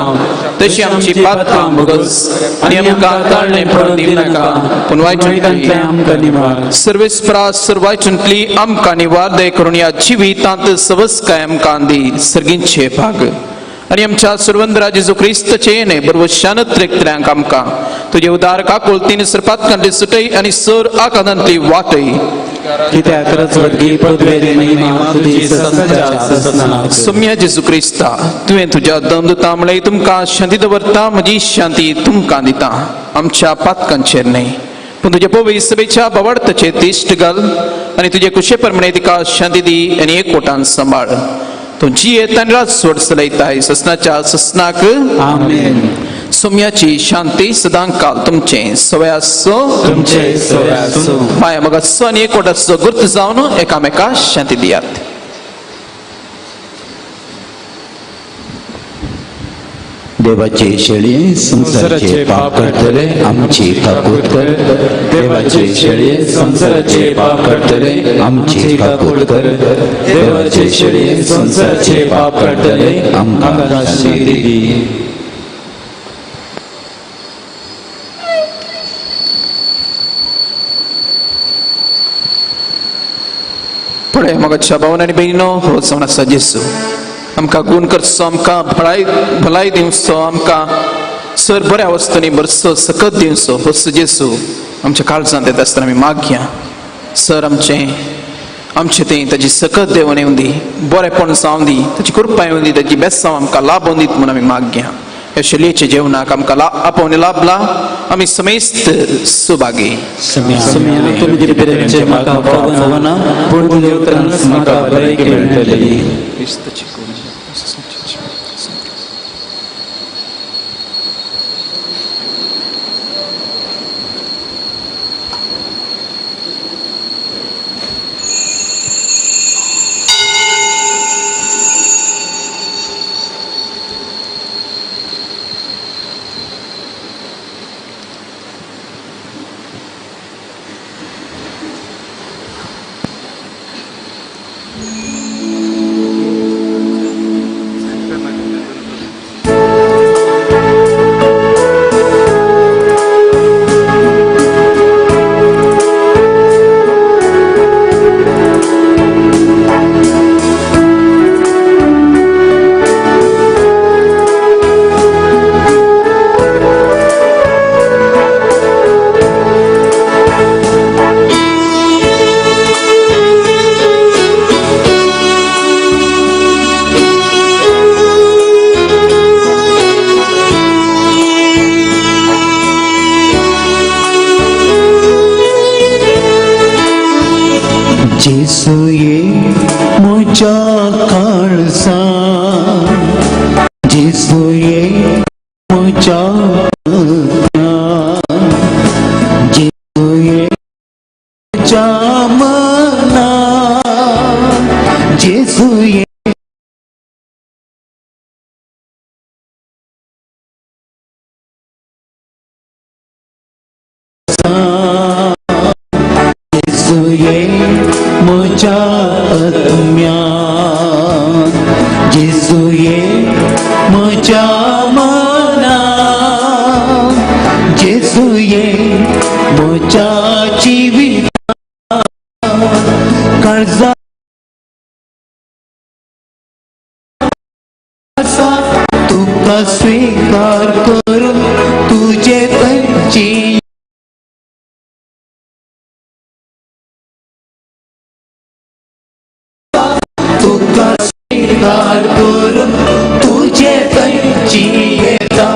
तशी आमची पात्रां भोगस आनी आमकां ताळणें पडून दिवनाका पूण वायटांतल्यान आमकां निवार. सर्वेस्परा सर वायटांतली आमकां निवार दय करून ह्या जिवितांत सवस्काय आमकां दी सर्गींचे भाग आनी आमच्या सुरवंदरा जेजू क्रिस्ताचे येणे बरोबर त्रेकत्र्यांक आमकां तुजे उदार काकुळतीन सरपातकांतली सुटय आनी सर आकांतांतली वाटय. कित्याक रजवटगी पदवेरी महिमा तुजी ससनाच्या ससनाक. सोम्या जेजू क्रिस्ता, तुवें तुज्या दमदुता म्हळें तुमकां शांती दवरता, म्हजी शांती तुमकां दिता. आमच्या पातकांचेर न्हय पूण तुज्या पवित्र सभेच्या बावडताचेर तिश्ट घाल आनी तुजे कुशे प्रमाणे तिका शांती दी आनी एकवटान सांबाळ. तूं जियेत आनी रात सोड चलयताय ससनाच्या ससनाक. आमेन. सोम्याची शांती सदां काल तुमचें सवय आसो तुमचे सवय आसूं. माया मगाचो आनी एकवटाचो गुर्त जावन एकामेका शांती दियात. देवाचे शेळये संवसाराचे पाप काडटले आमची काकूत कर. देवाचे शेळये संवसाराचे पाप काडटले आमची काकूत कर. देवाचे शेळये संवसाराचे पाप काडटले आमकां शांती दी. पळय म्हज्या भावन आनी भयणीनो, हो जावन आसा जेजू आमकां गूण करचो, आमकां भलाय दिवचो, आमकां सर बऱ्या वस्तूंनी भरचो, सकत दिवचो. हो जेजू आमच्या काळजांत येता आसतना आमी मागया सर आमचें आमचें तें ताजी सकत देवून येवं दी, बरेपण जावं दी, ताजी कृपा येवं दी, ताजी बेसांव आमकां लाभोवन दीत म्हूण आमी मागया. ह्या शैलीच्या जेवणाक आमकां आपोवणें लाभला, आमी समेस्त सुभागी. जेजू ये म्हज्या काळजा, जेजू ये म्हज्या आत्म्यान, जेजू ये म्हज्या मनान, जेजू ये जेजू ये म्हज्या आत्म्यान, जेजू ये म्हज्या मनान, जेजू ये म्हज्या जिवितान, काळजा आसा तुका स्विकार करून तुजे थंयची तुका स्विकार करून तुजे थंयची येता,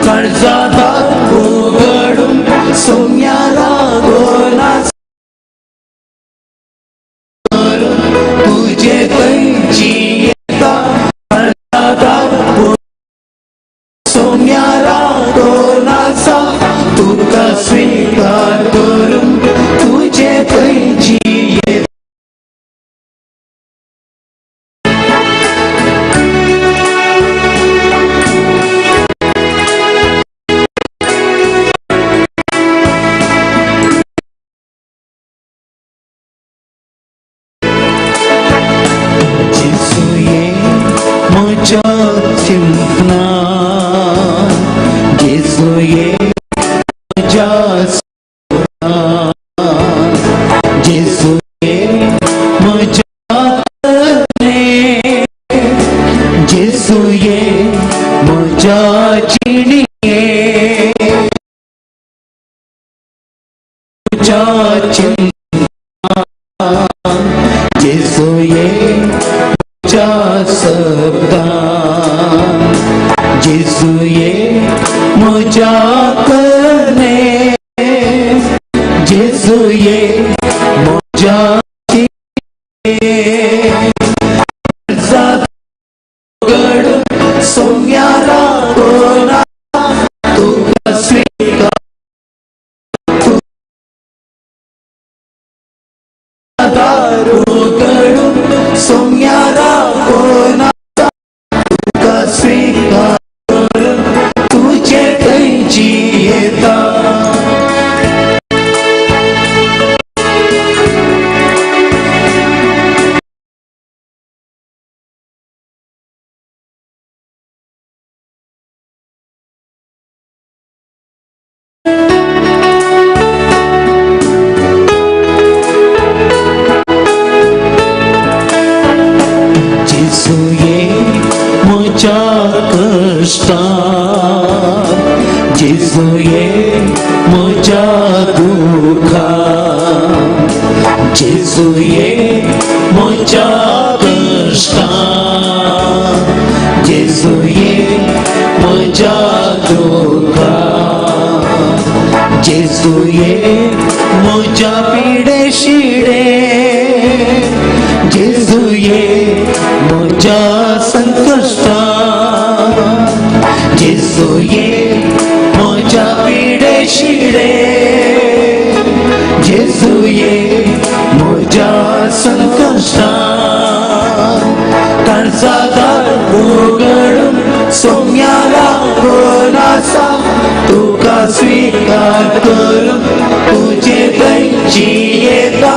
काळजा दार उगडून सोम्या लागोना करून तुजे थंयची येता, काळजा दार सोम्या लागोनासा तुका स्विकार करून तुजे थंयची येता. जेजू ये म्हज्या चिंतना, जेजू ये म्हज्या सपनां, जेजू ये म्हज्या तने, जेजू ये म्हज्या जिणये, म्हज्या चिंतना, जेजू ये म्हज्या शब्दान, जेजू ये म्हज्या करणे, जेजू ये म्हज्या जिणे, काळजा उगडून सोम्या लागोना तुका स्विकार दार उगडून सोम्या लागोना तुका स्विकार करून तुजे थंयची येता. जेजू ये म्हज्या कश्टान, जेजू ये म्हज्या दुखान, जेजू ये म्हज्या कश्टान, जेजू ये म्हज्या दुखान, जेजू ये म्हज्या पिडे शिडे, जेजू ये म्हज्या संकश्टान, जेजू ये म्हज्या पिडे शिडे, जेजू ये म्हज्या संकश्टान, काळजा दार उगडून सोम्या लागोनासा तुका स्विकार करून तुजे थंयची येता,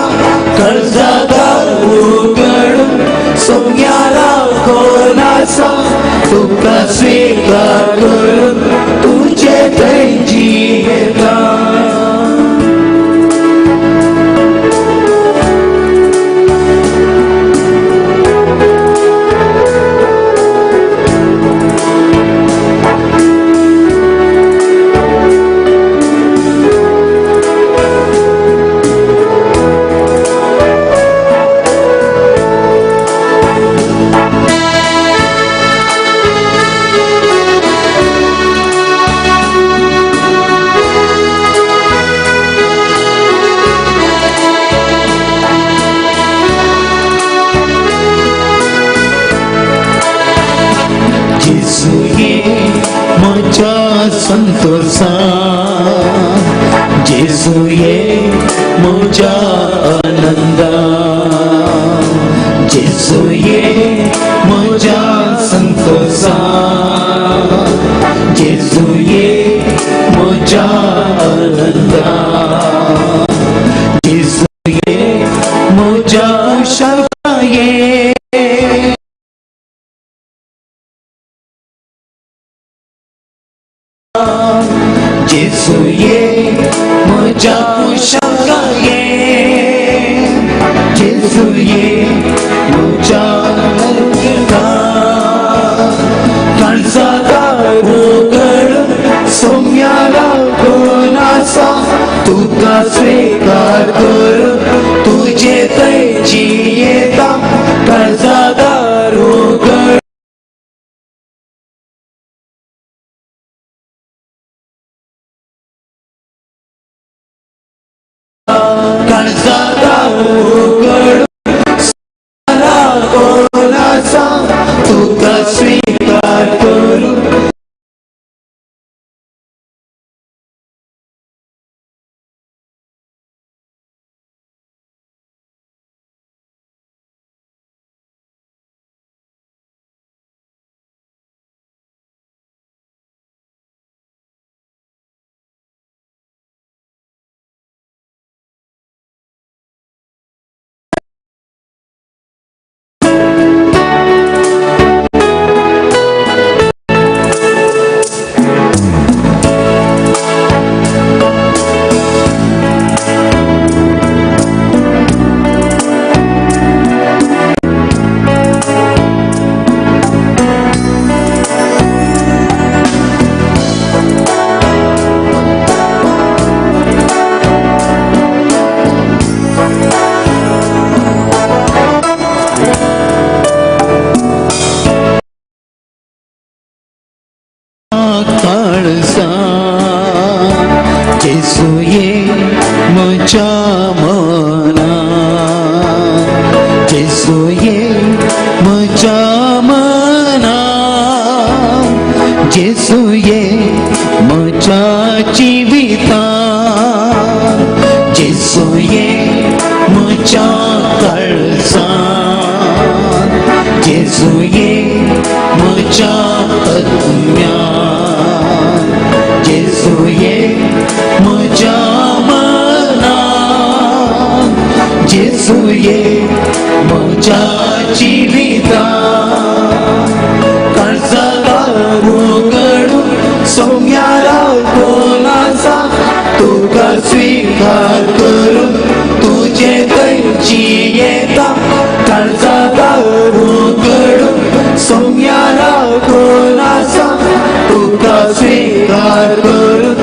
काळजा दार उगडून सोम्या लागोनासा तुका स्विकार करून तुजे थंयची येता. जेजू ये म्हज्या आनंदा, जेजू ये म्हज्या संतोषा, जेजू ये म्हज्या आनंदा, जेजू ये म्हज्या शाये। जेजू ये म्हज्या शाये, जेजू ये म्हज्या आनंदा। काळजादार उगडून सोम्याला कोण आसा, तुका स्वीकार करून तुजे थंय जियेता। काळजादार उगडून काळजादार उगडून सोम्याला कोण आसा, तुका स्वीकार करून काळजा। जेजू ये म्हज्या मना, जेजू ये म्हज्या मना, जेजू ये म्हज्या जिविता, जेजू ये म्हज्या काळजा, जेजू ये म्हज्या आत्म्या, जेजू ये म्हज्या मना, जेजू ये म्हज्या जिविता। काळजादार उगडून सोम्याला कोण आसा, तुका स्वीकार करून तुजे थंय जियेता। काळजादार उगडून सोम्याला कोण आसा, तुका स्वीकार करून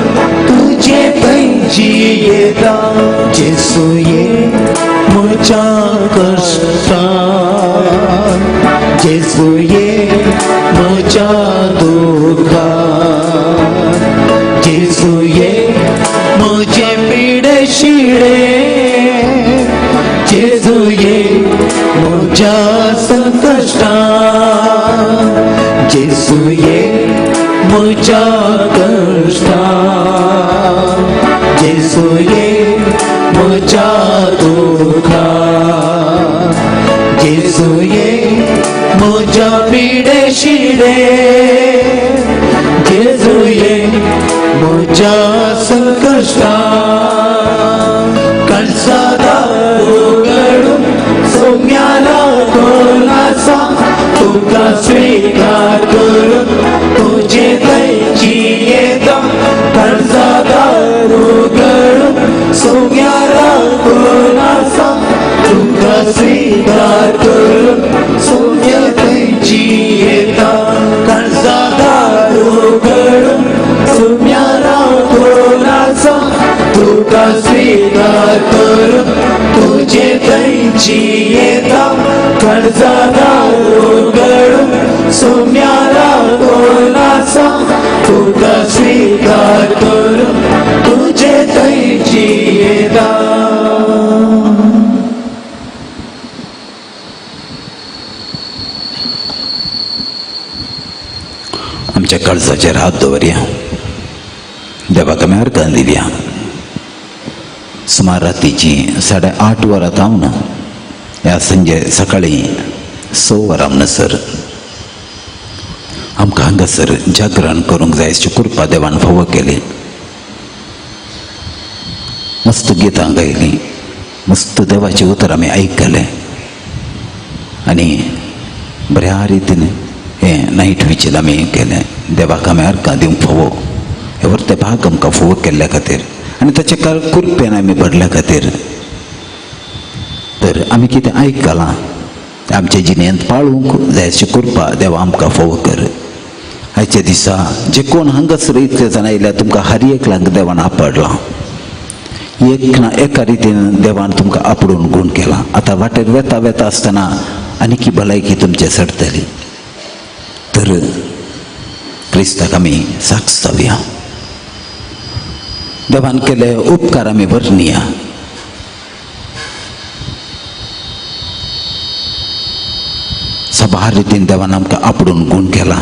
तुजे थंय जियेता। जेजू ये म्हज्या कश्टान, जेजू ये म्हज्या दुखान, जेजू ये म्हजे पिडे शिडे, जेजू ये म्हज्या संकश्टान, जेजू ये म्हज्या कश्टान, जेजू ये म्हज्या दुखान, जेजू ये म्हज्या पिडे शिडे, जेजू ये म्हज्या संकश्टान। काळजादार उगडून सोम्याला कोण आसा, तुका स्वीकार करून तुजे थंय जियेता। काळजादार उगडून सोम्याला कोण आसा, तुका स्वीकार करून सोम्या थंय जियेता। काळजादार उगडून सोम्याला कोण आसा, तुका स्वीकार करून तुजे थंय जियेता। काळजादार उगडून सोम्याला कोण आसा, तुका स्वीकार करून तुजे थंय जियेता। आमच्या काळजाचेर हात दवरया, देवाक आमी अर्गां दिवया। सुमार रातीची 8:30 वरां जावन ह्या संजे सकाळीं 6 वरां म्हणसर आमकां हांगासर जागरण करूंक जाय अशी कृपा देवान फावो केली. मस्त गितां गायलीं, मस्त देवाचें उतर आमी आयकलें आनी बऱ्या रितीन हें नायट विचील आमी केलें. देवाक आमी अर्कां दिवंक फावो हें व्हरतें भाग आमकां फावो केल्ल्या खातीर आनी ताचे कृपेन आमी भरल्या खातीर. तर आमी कितें आयकलां आमच्या जिणेंत पाळूंक जाय अशी कृपा देवा आमकां फावो कर. आयच्या दिसा जे कोण हांगासर इतले जाणां आयल्या तुमकां हर एकल्याक देवान आपडलां, एक ना एका रितीन देवान तुमकां आपडून गूण केला. आतां वाटेर वेता वेता आसतना आनीकी भलायकी तुमचे चडटली. तर क्रिस्ताक आमी साक्ष जावया, देवान केले उपकार आमी वर्णिया. सबार रितीन देवान आमकां आपडून गूण केला,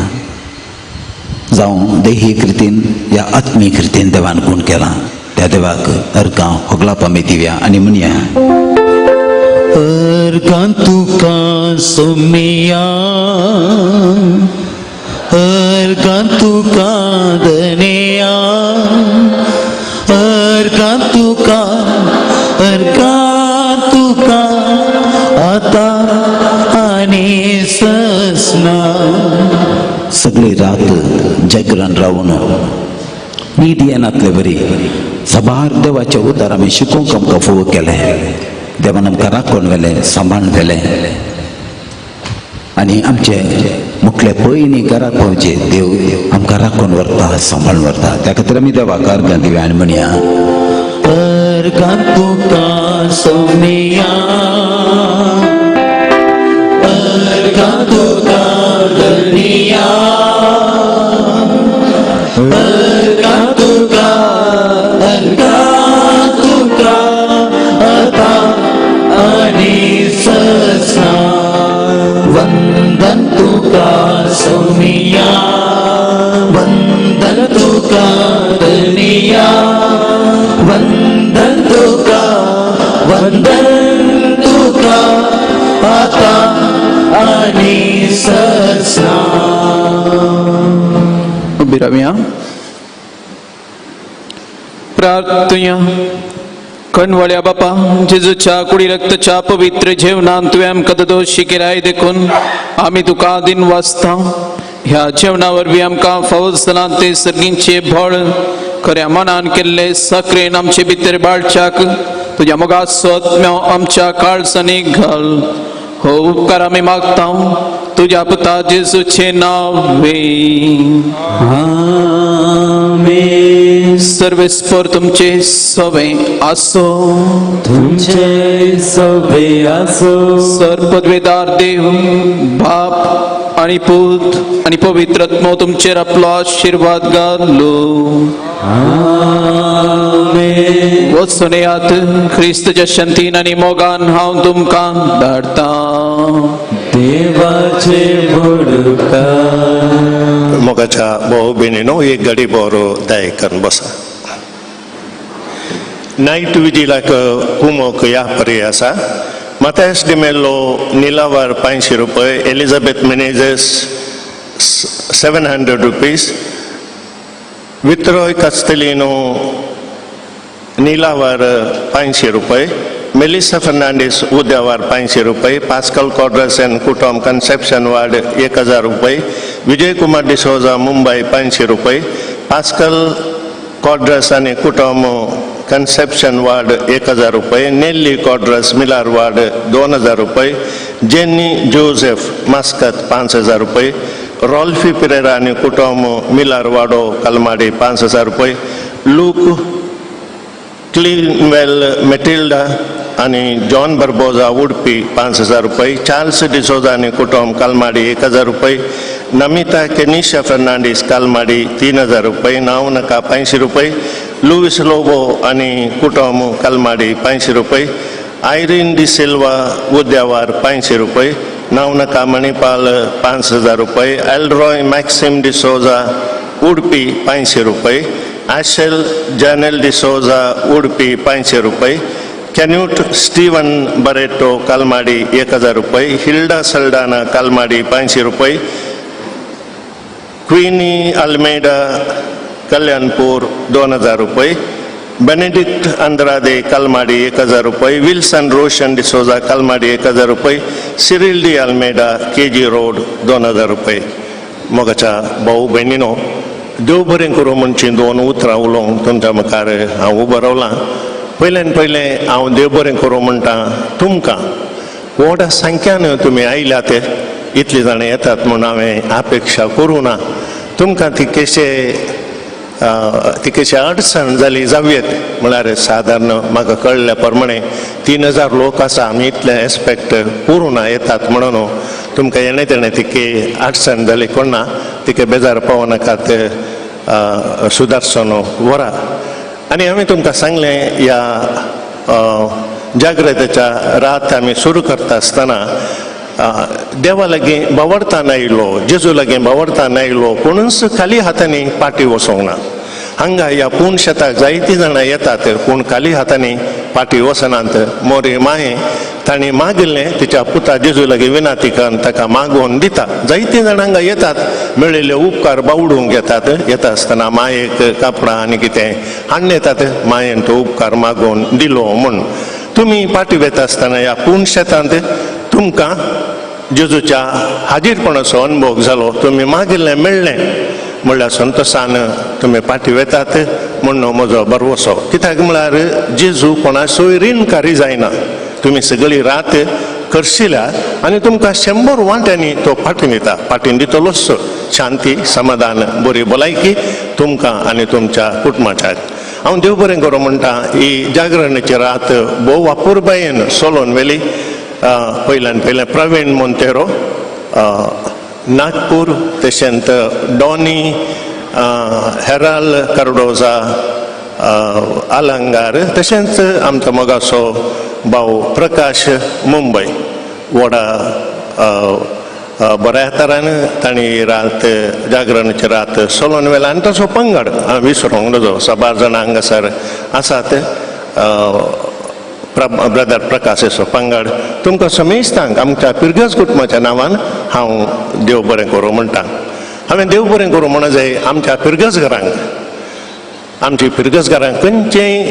जावं दैहीक रितीन या आत्मीक रितीन देवान गूण केला. त्या देवाक अर्गां होगलाप आमी दिवया आनी म्हणया, अर्गां तुका सोमिया, अर्गां तुका धनिया, अर्गां तुका, अर्गां तुका आतां आनी ससना. सगळी रात जागरण रावून न्हीद येनातले बरी सबार देवाचे उतर आमी शिकोवंक आमकां फावो केलें. देवान आमकां राखून व्हेलें, सांबाळून व्हेलें आनी आमचे मुखले पयलीं घराक पावचे देव आमकां राखून व्हरता, सांबाळून व्हरता. त्या खातीर आमी देवाक अर्गां दिवया आनी म्हणया, अर्गां तुका सोमिया, अर्गां तुका धनिया, अर्गां तुका, अर्गां तुका आतां आनी ससना. वंदन तुका सोमिया, वंदन तुका धनिया, वंदन तुका, वंदन तुका आतां आनी ससना. उबी रावया, प्रार्थया. कणवळ्या बापा, जेजूच्या कुडी रक्तच्या पवित्र जेवणान तुवें आमकां दोशी केलाय देखून आमी तुका दिन वाचता. ह्या जेवणा वरवीं आमकां फावो जालां तें सर्गींचें बळ खऱ्या मनान केल्ले साकरेन आमचे भितर बाळच्याक तुज्या मोगाचो आत्म्यो आमच्या काळजांनी घाल. हो उपकार आमी मागता तुज्या पुता जेजूचें नांव. आमेन. सर्वेस्पर तुमचे सवे आसो, तुमचे सवे आसो. सर पदवेदार देव बाप आनी पूत आनी पवित्र आत्मो तुमचेर आपलो आशिर्वाद घालो. आमेन. वचून येयात, क्रिस्तच्या शांतीन आनी मोगान हांव तुमकां धाडटां. देवाचे उपकार. मोगाच्या भाऊ भयणीनो, एक घडी बरो दाय करून बसा. नायट विजिलाक कुमोक ह्या परी आसा. माथायस डिमेल्लो निलावार 500 रुपये, एलिझाबेथ मेनेजस 700 रुपीज, वित्रोय कास्तेलिनो निलावार 500 रुपये, मेलिसा फर्नांडीस उद्यावार 500 रुपये, पास्कल कॉड्रस एंड कुटुंब कन्सेप्शन वार्ड 1000 रुपये, विजय कुमार डिसोजा मुंबई 500 रुपये, पास्कल कॉड्रस आनी कुटुंब कन्सेप्शन वार्ड 1000 रुपये, नेल्ली कॉड्रस मिलार वार्ड 2000 रुपये, जेनी जोसेफ मास्कत 5000 रुपये, रॉल्फी पिरेरा आनी कुटुंब मिलार वाडो कलमाडी 5000 रुपये, लूक क्लिनवेल मेटिल्डा आनी जॉन बर्बोजा उडपी 5000 रुपये, चार्ल्स डिसोजा आनी कुटुंब कलमाडी 1000 रुपये, नमिता केनिशा फर्नांडीस कलमाडी 3000 रुपये, नांव नाका 500 रुपये, लुईस लोबो आनी कुटुंब कलमाडी 500 रुपये, आयरीन डिसिल्वा उद्यावार 500 रुपये, नांव नाका मणिपाल 5000 रुपये, एल्ड्रॉय मॅक्सिम डिसोजा उडपी 500 रुपये, आशेल जानल डिसोजा उडपी 500 रुपये, कॅन्यूट स्टीवन बरेटो कालमाडी 1000 रुपये, हिल्डा सल्डाना कालमाडी 500 रुपये, क्विनी अल्मेडा कल्याणपूर 2000 रुपये, बेनेडिक्ट अंद्रादे कालमाडी 1000 रुपये, विल्सन रोशन डिसोजा कालमाडी 1000 रुपये, Cyril D Almeida K G road 2000 रुपये. मोगाच्या भाऊ भयणीनो, देव बरें करूं म्हणची दोन उतरां उलोवंक तुमच्या मुखार हांव उबो रावलां. पयल्यान पयलें हांव देव बरें करूं म्हणटा तुमकां. व्हडा संख्यान तुमी आयल्यात, इतली जाणां येतात म्हूण हांवें अपेक्षा करूं ना. तुमकां ती कशी अडचण जाली जावयेत, म्हळ्यार सादारण म्हाका कळ्ळ्या प्रमाणे 3000 लोक आसा, आमी इतले एस्पेक्ट करूं ना येतात म्हणून तुमकां येणे तेणें तिके अडचण जाली कोण ना, तिके बेजार पावनाकात, सुदारचो वरा. आनी हांवें तुमकां सांगलें ह्या जागृतेच्या रात आमी सुरू करता आसतना देवा लागीं बावडताना आयलो, जेजू लागीं बावडताना आयलो, कोणूच खाली हातांनी पाटी वचोंक ना. हांगा ह्या पूण शेताक जायतीं जाणां येतात पूण खाली हातांनी पाटी वचनात. मोरे माये तांणी मागिल्लें तिच्या पुता जेजू लागीं विनाती करून ताका मागोवन दिता. जायतीं जाणां हांगा येतात, मेळिल्ले उपकार बावडूंक येतात. येता आसतना मायेक कापडां आनी कितें हाडून येतात, मायेन तो उपकार मागोवन दिलो म्हूण. तुमी पाटी वेता आसतना ह्या पूण शेतांत तुमकां जेजूच्या हाजीरपणाचो अनुभव जालो, तुमी मागिल्लें मेळ्ळें म्हणल्यार संतोशान तुमी पाटी वेतात म्हूण म्हजो भरवसो. कित्याक म्हळ्यार जेजू कोणाचोय रिणकारी जायना. तुमी सगळी रात करशिल्या आनी तुमकां 100 वांट्यांनी तो पाटीन दिता, पाटीन दितलोच. शांती, समाधान, बरी भलायकी तुमकां आनी तुमच्या कुटुंबाच्या. हांव देव बरें करूं म्हणटा. ही जागरणाची रात भोव अपुरबायेन सोलोन व्हेली. पयल्यान पयलें प्रवीण मोंतेरो नागपूर, तशेंच डॉनी हेराल कार्डोजा अलंगार, तशेंच आमचो मोगाचो भाव प्रकाश मुंबय. व्हडा बऱ्या तरान तांणी रात जागरणाची रात सोलोन व्हेला. आनी तसो पंगड हांव विसरूंक नजो, साबार जाणां हांगासर आसात. ब्रदर प्रकाशाचो पंगड तुमकां समेस्तांक आमच्या पिरगज कुटुंबाच्या नांवान हांव देव बरें करूं म्हणटा. हांवें देव बरें करूं म्हणूं जाय आमच्या पिरगज घरांक. आमची पिरगज घरांक खंयचेय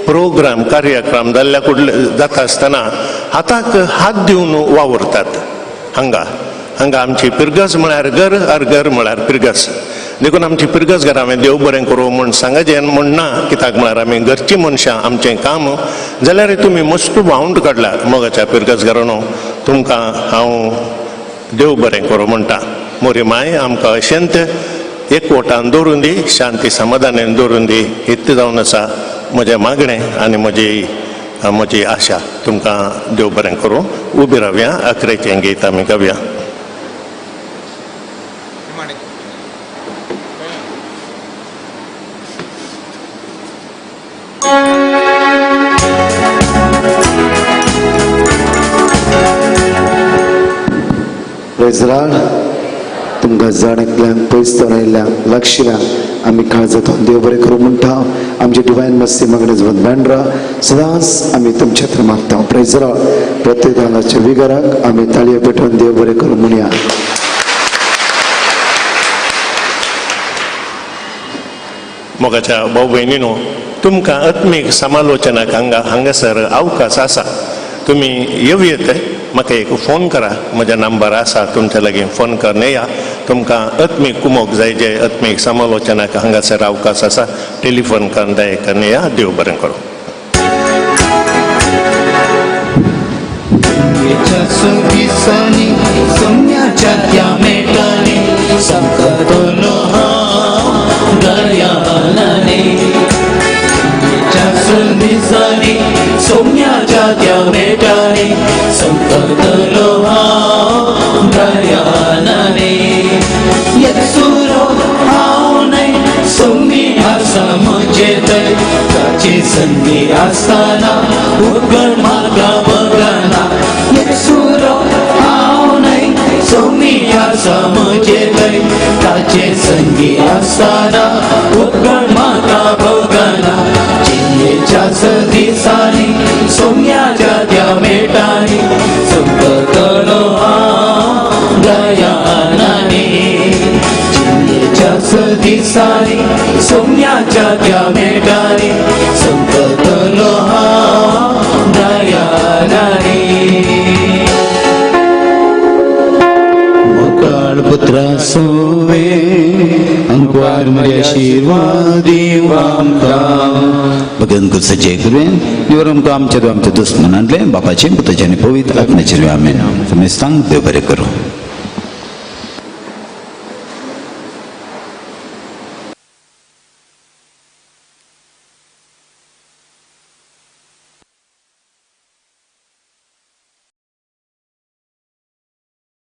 प्रोग्राम कार्यक्रम जाल्ल्या कुडले जाता आसतना हाताक हात दिवन वावुरतात. हांगा हांगा आमची पिरगज म्हळ्यार घर, आर घर म्हळ्यार पिरगज. देखून आमची पिरगज घरां हांवें देव बरें करूं म्हूण सांगाचें म्हूण ना, कित्याक म्हळ्यार आमी घरचीं मनशां, आमचें काम. जाल्यार तुमी मस्त वावंट काडल्या मोगाच्या पिरगज घरानो, तुमकां हांव देव बरें करूं म्हणटा. मोरी माय आमकां अशेंत एकवटान दवरून दी, शांती समाधानान दवरून दी, इतलें जावन आसा म्हजें मागणें आनी म्हजी आशा. तुमकां देव बरें करूं. उबी रावया, अकरेचें गीत आमी गावया. प्रेजराळ तुमकां जाण एकल्यांक पयस जावन आयिल्ल्यांक लागशिल्ल्यांक आमी काळजांतून देव बरें करूं म्हणटा. आमचे डिवायन मस्ती मागणें बँड्रा सदांच आमी तुमच्या थंय मागता. प्रेजराळ प्रत्येक हांगाच्या विगाराक आमी ताळयो पेटोवन देव बरें करूं म्हणया. मोगाच्या भाव भयणीनो, तुमकां आत्मीक समालोचनाक हांगा हांगासर अवकाश आसा. तुमी येवयेत, म्हाका एक फोन करा, म्हज्या नंबर आसा तुमच्या लागीं, फोन करून येया. तुमकां आत्मीक कुमोक जाय जे आत्मीक समालोचनाक हांगासर अवकाश आसा, टेलिफोन करून दया करून येया. देव बरें करूं. सोम्याच्या त्या मेटाने संकतलो हांव दर्यानाने. एकसुरो हांव न्हय, सोमी आसा म्हजे थंय, ताची संगी आसतना उगड म्हाका बगना. एकसुरो हांव न्हय, सोमी आसा म्हजे थंय, ताचे संगी आसतना उगड म्हाका दिसांनी सोम्याच्या त्या मेटांनी संपतलो हांव दयानानी. जिणेच्या दिसांनी सोम्याच्या त्या मेटांनी संपतलो हांव दयानानी. मोकाळ पुत्रा सोवे अंकवार मरे आशीर्वाद आमकां. भगवंत गुरुचो जय करुया निवर आमकां आमच्या आमच्या दुस्मनांतले बापाचे पुताचे आनी पवित्र आत्म्याचे आमेन. समेस्तांक देव बरें करूं.